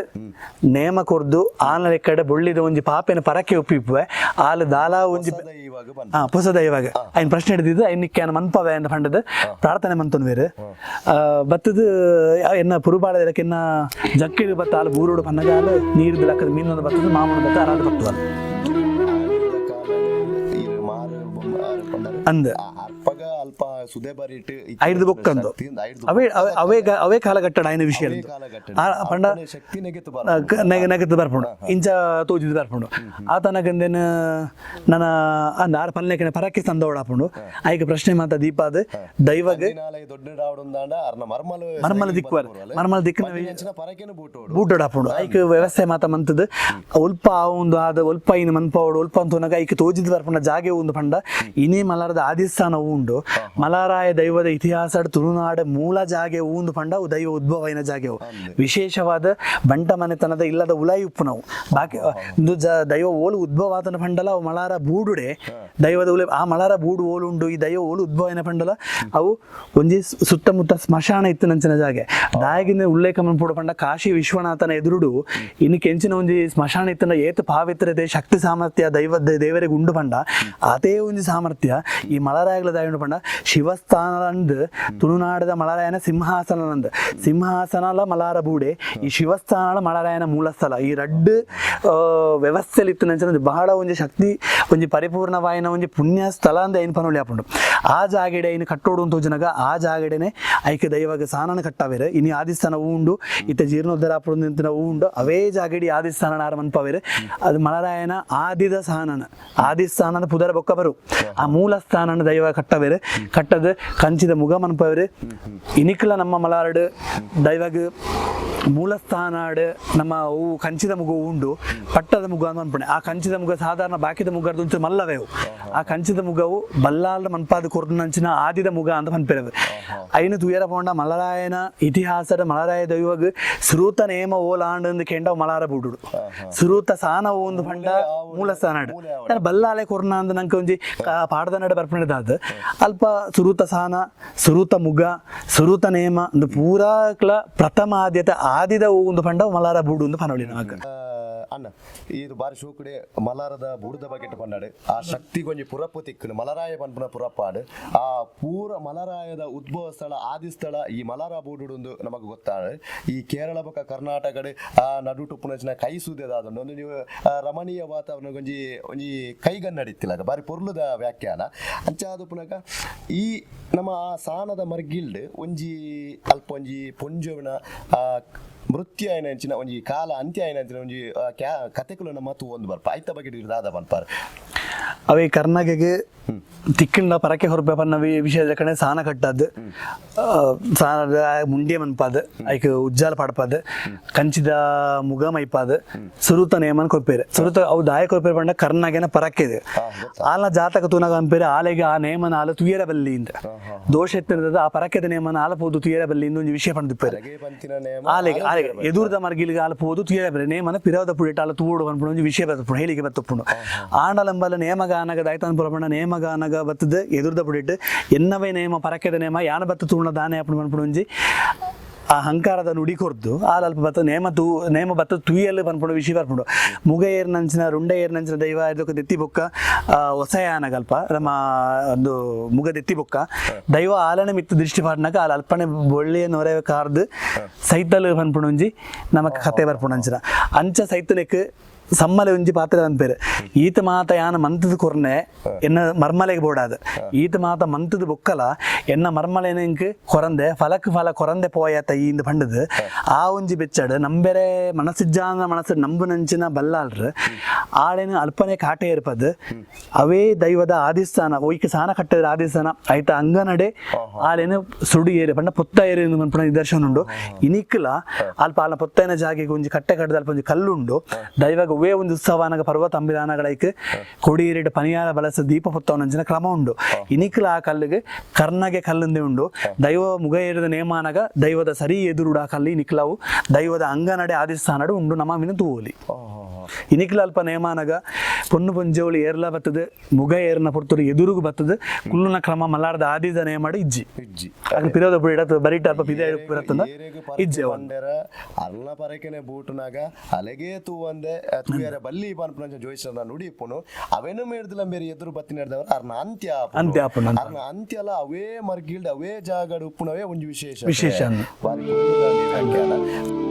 ನೇಮ ಕೊರ್ದು ಆನ ಲೆಕ್ಕಡೆ ಬೊಳ್ಳಿದ ಒಂಜಿ ಪಾಪೆನ ಪರಕೆ ಒಪ್ಪಿಪ್ಪುವೆ ಆಲು ದಾಲ ಒಂಜಿ ಇವಾಗ ಬಂದ ಹಾ ಪೊಸ ದೈವಾಗ ಐನ್ ಪ್ರಶ್ನೆ ಹಿಡಿದಿದ್ದು ಐನ್ ನಿಕ್ಕೆ ಮನ್ಪವೆ ಅಂತ ಪಂಡದು ಪ್ರಾರ್ಥನೆ ಮಂತನ್ ಬೇರೆ ಬತ್ತದ ಎನ್ನ ಪುರುಬಾಳದಕ್ಕೆ ಎನ್ನ ಜಕ್ಕಿರು ಬತ್ತ ಆಲು ಬೂರುಡು ಪನ್ನಗ ಆಲು ನೀರು ಲಕ್ಕದ ಮೀನೊಂದು ಬತ್ತದ ಮಾಮೂಲು ಬತ್ತ ಅರಾದ ಬತ್ತುವಲ್ಲ. ಮಾರು ಬೊಮ್ಮ ಪಂಡರು ಅಂದ್ ಅರ್ಪಗ ಅಲ್ಪ ಸುದೆ ಬರಿಟ್ ಐದು ಬೊಕ್ಕಂದು ಅವೇ ಅವೇ ಅವೇ ಅವೇ ಕಾಲಘಟ್ಟಡ ಐನ ವಿಷಯ ಕಾಲಘಟ್ಟಡ. ಆ ಪಂಡ ಶಕ್ತಿ ನೆಗೆತು ಬರ ನೆಗತ್ತು ಬರ್ಪುಂಡು ಇಂಚ ತೋಜಿದ್ ಬರ್ಪುಂಡು ಆತನಗಂದೇನು ನನ್ನ ಅಂದ ಆರು ಪಲ್ಲೆಕನೆ ಪರಕ್ಕೆ ಸಂದೋಡಾಪುಂಡು ಐಕ ಪ್ರಶ್ನೆ ಮಾತ ದೀಪಾದ ದೈವಗ್ ನಾಳೆ ದೊಡ್ಡ ರಾವಡುಂದಾಂಡ ಅರ್ನ ಮರ್ಮಲು ಮರ್ಮಲ ದಿಕ್ಕುವರ್ ಮರ್ಮಲ ದಿಕ್ಕಿನ ಪರಕೆನು ಬೂಟೋಡು ಬೂಟೋಡಾಪುಂಡು ಐಕ್ ವ್ಯವಸ್ಥೆ ಮಾತ ಮಂತದ ಒಲ್ಪ ಒಂದು ಆದ ಒಲ್ಪ ಇನ್ ಮನ್ಪಾವಡು ಒಲ್ಪ ಅಂತೂನಗ ಐಕ್ ತೋಜಿದ್ ಬರ್ಪುಂಡ ಜಾಗೆ ಒಂದು ಪಂಡ ಇನಿ ಮಲಾರದ ಆದಿಸ್ಥಾನ ಉಂಡು. ಮಲಾರಾಯ ದೈವದ ಇತಿಹಾಸ ತುಳುನಾಡ ಮೂಲ ಜಾಗೆ ಊಂದು ಪಂಡ ಅವು ದೈವ ಉದ್ಭವ ಆಯಿನ ಜಾಗೆವು. ವಿಶೇಷವಾದ ಬಂಟ ಮನೆತನದ ಇಲ್ಲದ ಉಲಾಯಿ ಉಪ್ಪುನವು. ಬಾಕಿ ಇಂದು ದೈವ ಓಲು ಉದ್ಭವ ಆತನ ಪಂಡಲ ಅವು ಮಲಾರ ಬೂಡುಡೆ ದೈವದ ಉಲೆ. ಆ ಮಲಾರ ಬೂಡು ಓಲು ಉಂಡು, ಈ ದೈವ ಓಲು ಉದ್ಭವ ಆಯಿನ ಪಂಡಲ ಅವು ಒಂಜಿ ಸುತ್ತಮುತ್ತ ಸ್ಮಶಾನ ಇತ್ತಿನಂಚಿನ ಜಾಗೆ. ದಾಯಗಿನ ಉಲ್ಲೇಖ ಮನ್ಪೊಡು ಪಂಡ ಕಾಶಿ ವಿಶ್ವನಾಥನ ಎದುರುಡು ಇನ್ನು ಕೆಂಚಿನ ಒಂಜಿ ಸ್ಮಶಾನ ಇತ್ತಿನ ಏತ್ ಪಾವಿತ್ರ್ಯತೆ ಶಕ್ತಿ ಸಾಮರ್ಥ್ಯ ದೈವದ ದೇವರಿಗೆ ಉಂಡು ಪಂಡ ಅದೇ ಒಂಜಿ ಸಾಮರ್ಥ್ಯ ಈ ಮಲರಾಯಗಳ ದಯ ಉಂಡು ಪಂಡ ಶಿವಸ್ಥಾನಂದ್ ತುಳುನಾಡದ ಮಲರಾಯನ ಸಿಂಹಾಸನಂದ್ ಸಿಂಹಾಸನಲ ಮಲಾರ ಬೂಡೆ, ಈ ಶಿವಸ್ಥಾನಲ ಮಲರಾಯನ ಮೂಲಸ್ಥಳ. ಈ ರಡ್ಡು ವ್ಯವಸ್ಥೆಲಿ ಇತ್ತಿನಂಚಿನ ಬಹಳ ಒಂಜಿ ಶಕ್ತಿ ಒಂಜಿ ಪರಿಪೂರ್ಣವಾಯಿನ ಒಂಜಿ ಪುಣ್ಯ ಸ್ಥಳ ಅಂದ ಐನ್ ಪನೊಳಿ ಆಪುಂಡು. ಆ ಜಾಗೆಡೆ ಐನ್ ಕಟ್ಟೋಡು ಅಂತ ತೋಜುನಗ ಆ ಜಾಗೆಡೆನೆ ಐಕೆ ದೈವಗ ಸಾನನ ಕಟ್ಟಾವೇರು. ಇನಿ ಆದಿಸ್ಥಾನ ಉಂಡು, ಇತ್ತ ಜೀರ್ಣೋದ್ಧಾರ ಆಪುಂಡು ನಿಂತಿನ ಉಂಡು. ಅವೇ ಜಾಗೆಡಿ ಆದಿಸ್ಥಾನ ಆರ ಮನ್ಪವೇರು. ಅದು ಮಲರಾಯನ ಆದಿದ ಸಾನನ ಆದಿಸ್ಥಾನದ ಪುದರ ಬೊಕ್ಕ ಬರು ಆ ಮೂಲ ಸ್ಥಾನನ ದೈವ ಕಟ್ಟವೇರು. ಕಟ್ಟದ ಕಂಚಿದ ಮುಗ ಮನ್ಪವೇರು. ಇನಿಕ್ಲ ನಮ್ಮ ಮಲಾರಡು ದೈವಗ ಮೂಲಸ್ಥಾನಾಡ್ ನಮ್ಮ ಅವು ಕಂಚಿದ ಮುಗ ಉಂಡು, ಪಟ್ಟದ ಮುಗ ಅಂತ ಅನ್ಪಣೆ. ಆ ಕಂಚಿದ ಮುಗ ಸಾಧಾರಣ ಬಾಕಿದ ಮುಗರ್ದು ಒಂಚೂರು ಮಲ್ಲವೇವು. ಆ ಕಂಚಿದ ಮುಗವು ಬಲ್ಲಾಲ್ದ ಮನ್ಪಾದ ಕೊರ್ದಂಚಿನ ಆದಿದ ಮುಗ ಅಂತ ಪನ್ಪೆರವು. ಐನು ತುಯರ ಪೋಂಡ ಮಲರಾಯನ ಇತಿಹಾಸದ ಮಲರಾಯ ದೈವಗ್ ಸುರೂತ ನೇಮ ಓಲಾಂಡ್ ಕೆಂಡವು ಮಲಾರ ಬೂಡುಡು. ಸುರೂತ ಸಾನ ಒಂದು ಪಂಡ ಮೂಲಸ್ಥಾನಾಡ್ ಬಲ್ಲಾಲೆ ಕೊರ್ನ ಅಂದ್ ನಂಗೆ ಒಂಜಿ ಪಾಡದ ನಡೆ ಬರ್ಪಣೆದಾದ್ ಅಲ್ಪ ಸುರೂತ ಸಾನ ಸುರೂತ ಮುಗ ಸುರೂತ ನೇಮ ಒಂದು ಪೂರಾಕ್ಲ ಪ್ರಥಮ ಆದ್ಯತೆ ಆದಿದ ಒಂದು ಪಂಡ ಮಲಾರ ಬೂಡು ಒಂದು ಪನೊಳಿ ನಮಕ್. ಅಣ್ಣ, ಇದು ಬಾರಿ ಶೋಕುಡೆ ಮಲಾರದ ಬೂಡುದ ಬಗೆಟ್ ಪನ್ನಾಡು. ಆ ಶಕ್ತಿ ಗೊಂಜಿ ಪುರಪ್ಪು ತಿಕ್ಕುನು ಮಲರಾಯ ಪನ್ಪುನ ಪುರಪ್ಪಾಡು. ಆ ಪೂರ ಮಲರಾಯದ ಉದ್ಭವ ಸ್ಥಳ ಆದಿ ಸ್ಥಳ ಈ ಮಲಾರ ಬೂಡುಡು ನಮಗ್ ಗೊತ್ತಾಡು. ಈ ಕೇರಳ ಬೊಕ ಕರ್ನಾಟಕಡ್ ಆ ನಡುಟು ಉಪ್ಪುನಂಚಿನ ಕೈ ಸೂದೆದಾದುಂಡು ಒಂದು ನೀವು ರಮಣೀಯ ವಾತಾವರಣ ಒಂಜಿ ಒಂಜಿ ಕೈಗನ್ನಡಿತ್ತಿಲಾಗ ಬಾರಿ ಪೊರ್ಲುದ ವ್ಯಾಖ್ಯಾನ. ಅಂಚಾದ್ ಉಪ್ಪುನಗ ಈ ನಮ್ಮ ಆ ಸಾನದ ಮರ್ಗಿಲ್ಡ್ ಒಂಜಿ ಅಲ್ಪ ಒಂಜಿ ಪೊಂಜೋವಿನ ಮೃತ್ಯು ಆಯಿನಂಚಿನ ಒಂಜಿ ಕಾಲ ಅಂತ್ಯ ಆಯಿನಂಚಿನ ಒಂಜಿ ಕತೆಕುಲು ನಮ್ಮ ತೂವೊಂದು ಬರ್ಪ. ಐತ ಬಗ್ಗೆ ದಾದ ಪನ್ಪಾರ್? ಅವೇ ಕರ್ನಾಗೆಗೆ ತಿಕ್ಕಿಂಡ ಪರಕೆ ಹೊರಪೆ ಪನ್ನ ವಿಷಯದ ಕಡೆ ಸಾನ ಕಟ್ಟದ್ದು, ಸಾನದ ಮುಂಡೆ ಮನ್ಪಾದ್, ಐಕ್ ಉಜ್ಜಾಲ ಪಾಡ್ಪಾದ್, ಕಂಚಿದ ಮುಗ ಮೈಪಾದ್, ಸುರುತ ನೇಮನ್ ಕೊರ್ಪೇರು. ಸುರುತ ಅವು ದಾಯ ಕೊರ್ಪೇರು ಪಂಡ ಕರ್ನಾಗೆನ ಪರಕೆದು. ಆಲ್ನ ಜಾತಕ ತೂನಾಗ ಅನ್ಪೇರು ಆಲೆಗೆ ಆ ನೇಮನ ಆಲ ತುಯರ ಬಲ್ಲಿ ಇಂದ ದೋಷ ಎತ್ತಿನದ ಆ ಪರಕೆದ ನೇಮನ ಆಲ ಪೋದು ತುಯರ ಬಲ್ಲಿ ಇಂದ ಒಂಜಿ ವಿಷಯ ಪಂಡಿಪ್ಪೇರು. ಆಲೆಗೆ ಆಲೆಗೆ ಎದುರ್ದ ಮರ್ಗಿಲಿಗೆ ಆಲ ಪೋದು ತುಯರ ಬಲ್ಲಿ ನೇಮನ ಪಿರವದ ಪುಡಿಟ ಆಲ ತೂಡು ಪನ್ಪುಣ ಒಂಜಿ ವಿಷಯ ಬತ್ತುಪ್ಪುಂಡು, ಹೇಳಿಕೆ ಬತ್ತುಪ್ಪುಂಡು. ಆಂಡಲಂಬಲ ನೇಮಗಾನಗ ದಾಯ್ತಾನ್ ಪುರಪಣ ನೇಮಗಾನಗ ಬತ್ತದ ಎದುರ್ದ ಪುಡಿಟ್ಟು ಎನ್ನವೇ ನೇಮ ಪರಕೆದ ನೇಮ ಯಾನ ಬತ್ತು ತೂಣ ದಾನೆ ಅಪ್ಪಣ ಪನ್ಪುಣ ಒಂಜಿ ಆ ಅಹಂಕಾರದ ನುಡಿ ಕೊರ್ದು ಆಲ್ ಅಲ್ಪ ಬತ್ತ ನೇಮ ತೂ ನೇಮ ಬತ್ತ ತುಯ್ಯಲ್ ಪನ್ಪುಂಡು ವಿಷಯ ಬರ್ಪುಂಡು. ಮುಗ ಏರ್ನಂಚಿನ ರುಂಡ ಏರ್ನಂಚಿನ ದೈವ ಇದಕ್ಕೆ ದೆತ್ತಿ ಬೊಕ್ಕ ಹೊಸಯಾನಗಲ್ಪ ನಮ್ಮ ಒಂದು ಮುಗ ದೆತ್ತಿ ಬೊಕ್ಕ ದೈವ ಆಲನೆ ಮಿತ್ತು ದೃಷ್ಟಿ ಪಾಡ್ನಾಗ ಆಲ್ ಅಲ್ಪನೆ ಒಳ್ಳೆಯ ನೊರೆ ಕಾರ್ದು ಸೈತಲ್ ಪನ್ಪುಂಡು ಒಂಜಿ ನಮಕ್ ಕತೆ ಬರ್ಪುಂಡು. ಅಂಚಿನ ಅಂಚ ಸೈತಲೆಕ್ ಸಮ್ಮಲೆ ಒಂಜಿ ಪಾತ್ರ ಅನ್ಪೇರು. ಈತ ಮಾತ ಯಾನ ಮಂತದ ಕೊರ್ನೆ ಎನ್ನ ಮರ್ಮಲೆಗೆ ಬೋಡಾದ, ಈತ ಮಾತ ಮಂತದ ಬೊಕ್ಕಲ ಎನ್ನ ಮರ್ಮಲೆನಂಕ್ ಕೊರಂದೆ ಫಲಕ್ ಫಲ ಕೊರಂದೆ ಪೋಯತ ಇಂದ ಪಂಡದು ಆ ಒಂಜಿ ಬೆಚ್ಚಡು ನಂಬೆರೆ ಮನಸ್ಸಿಜ್ಜಾನ ಮನಸ್ಸು ನಂಬುನಂಚಿನ ಬಲ್ಲಾಳ್ರು ಆಳೆನ ಅಲ್ಪನೆ ಕಾಟೆ ಇರ್ಪದು. ಅವೇ ದೈವದ ಆದಿಸ್ಥಾನ ಒಯ್ಕ್ ಸಾನ ಕಟ್ಟದ ಆದಿಸ್ಥಾನ ಐತ ಅಂಗನಡೆ ಆಳೆನ ಸುಡು ಏರು ಪಂಡ ಪೊತ್ತ ಏರು ಪನ್ಪುನ ನಿದರ್ಶನ ಉಂಡು. ಇನಿಕ್ಲ ಅಲ್ಪ ಆಲ್ನ ಪೊತ್ತೈನ ಜಾಗೆಗೆ ಒಂಜಿ ಕಟ್ಟೆ ಕಟ್ಟದ ಅಲ್ಪ ಒಂಜಿ ಕಲ್ಲುಂಡು. ದೈವಗ ಒವ್ವೇ ಒಂದು ಉತ್ಸವನಾಗ ಪರ್ವತ ಅಂಬಿದಾನಗಳೈಕ್ ಕೊಡಿಯೇರಿಡ್ ಪನಿಯಾರ ಬಳಸ ದೀಪ ಪೊತ್ತವನಂಚಿನ ಕ್ರಮ ಉಂಡು. ಇನಿಕ್ಲ ಆ ಕಲ್ಲಿಗೆ ಕರ್ನಗೆ ಕಲ್ಲುಂದೆ ಉಂಡು. ದೈವ ಮುಗ ಏರಿದ ನೇಮಾನಗ ದೈವದ ಸರಿ ಎದುರುಡು ಆ ಕಲ್ಲಿ ನಿಕ್ಲವು ದೈವದ ಅಂಗನಡೆ ಆದಿಸ್ಥಾನಡು ಉಂಡು ನಮ್ಮ ಮಿನ ತೂವೊಲಿ. ಇನಿಕ್ಲ ಅಲ್ಪ ನೇಮಾನಗ ಪೊನ್ನು ಪೊಂಜೋಳು ಏರ್ಲ ಬತ್ತದ ಮುಗ ಏರ್ನ ಪೊರ್ತುರು ಎದುರುಗು ಬತ್ತದ ಕುಲ್ಲುನ ಕ್ರಮ ಮಲ್ಲಾರದ ಆದಿದ ನೇಮಾಡು ಇಜ್ಜಿ. ಇಜ್ಜಿ. ಅಗ್ಲು ಪಿರೋದ ಪುಡಿ ಬರಿಟ ಅಲ್ಪ ಪಿದೆ ಬರತ್ತದ ಇಜ್ಜೆ. ಪಂಡೆರ ಅರ್ನ ಪರಕೆನೆ ಬೂಟುನಾಗ ಅಲೆಗೆ ತೂವಂದೆ ತುಯರ ಬಲ್ಲಿ ಪನ್ಪುನಂಚ ಜೋಯಿಸನ ನುಡಿ ಇಪ್ಪುನು. ಅವೇನು ಮೇಡ್ದಿಲ್ಲ ಮೇರಿ ಎದುರು ಬತ್ತಿ ನಡೆದವರು ಅರ್ನ ಅಂತ್ಯ ಆಪುಂಡು. ಅಂತ್ಯ ಆಪುಂಡು ಅಂತ. ಅರ್ನ ಅಂತ್ಯಲ ಅವೇ ಮರ್ಗಿಲ್ಡ್ ಅವೇ ಜಾಗಡ್ ಉಪ್ಪುನವೇ ಒಂಜಿ ವಿಶೇಷ ವಿಶೇಷ ಅಂದ್. ಬಾರಿ ಪೊರ್ಲುದ ಒಂಜಿ ವ್ಯಾಖ್ಯಾನ.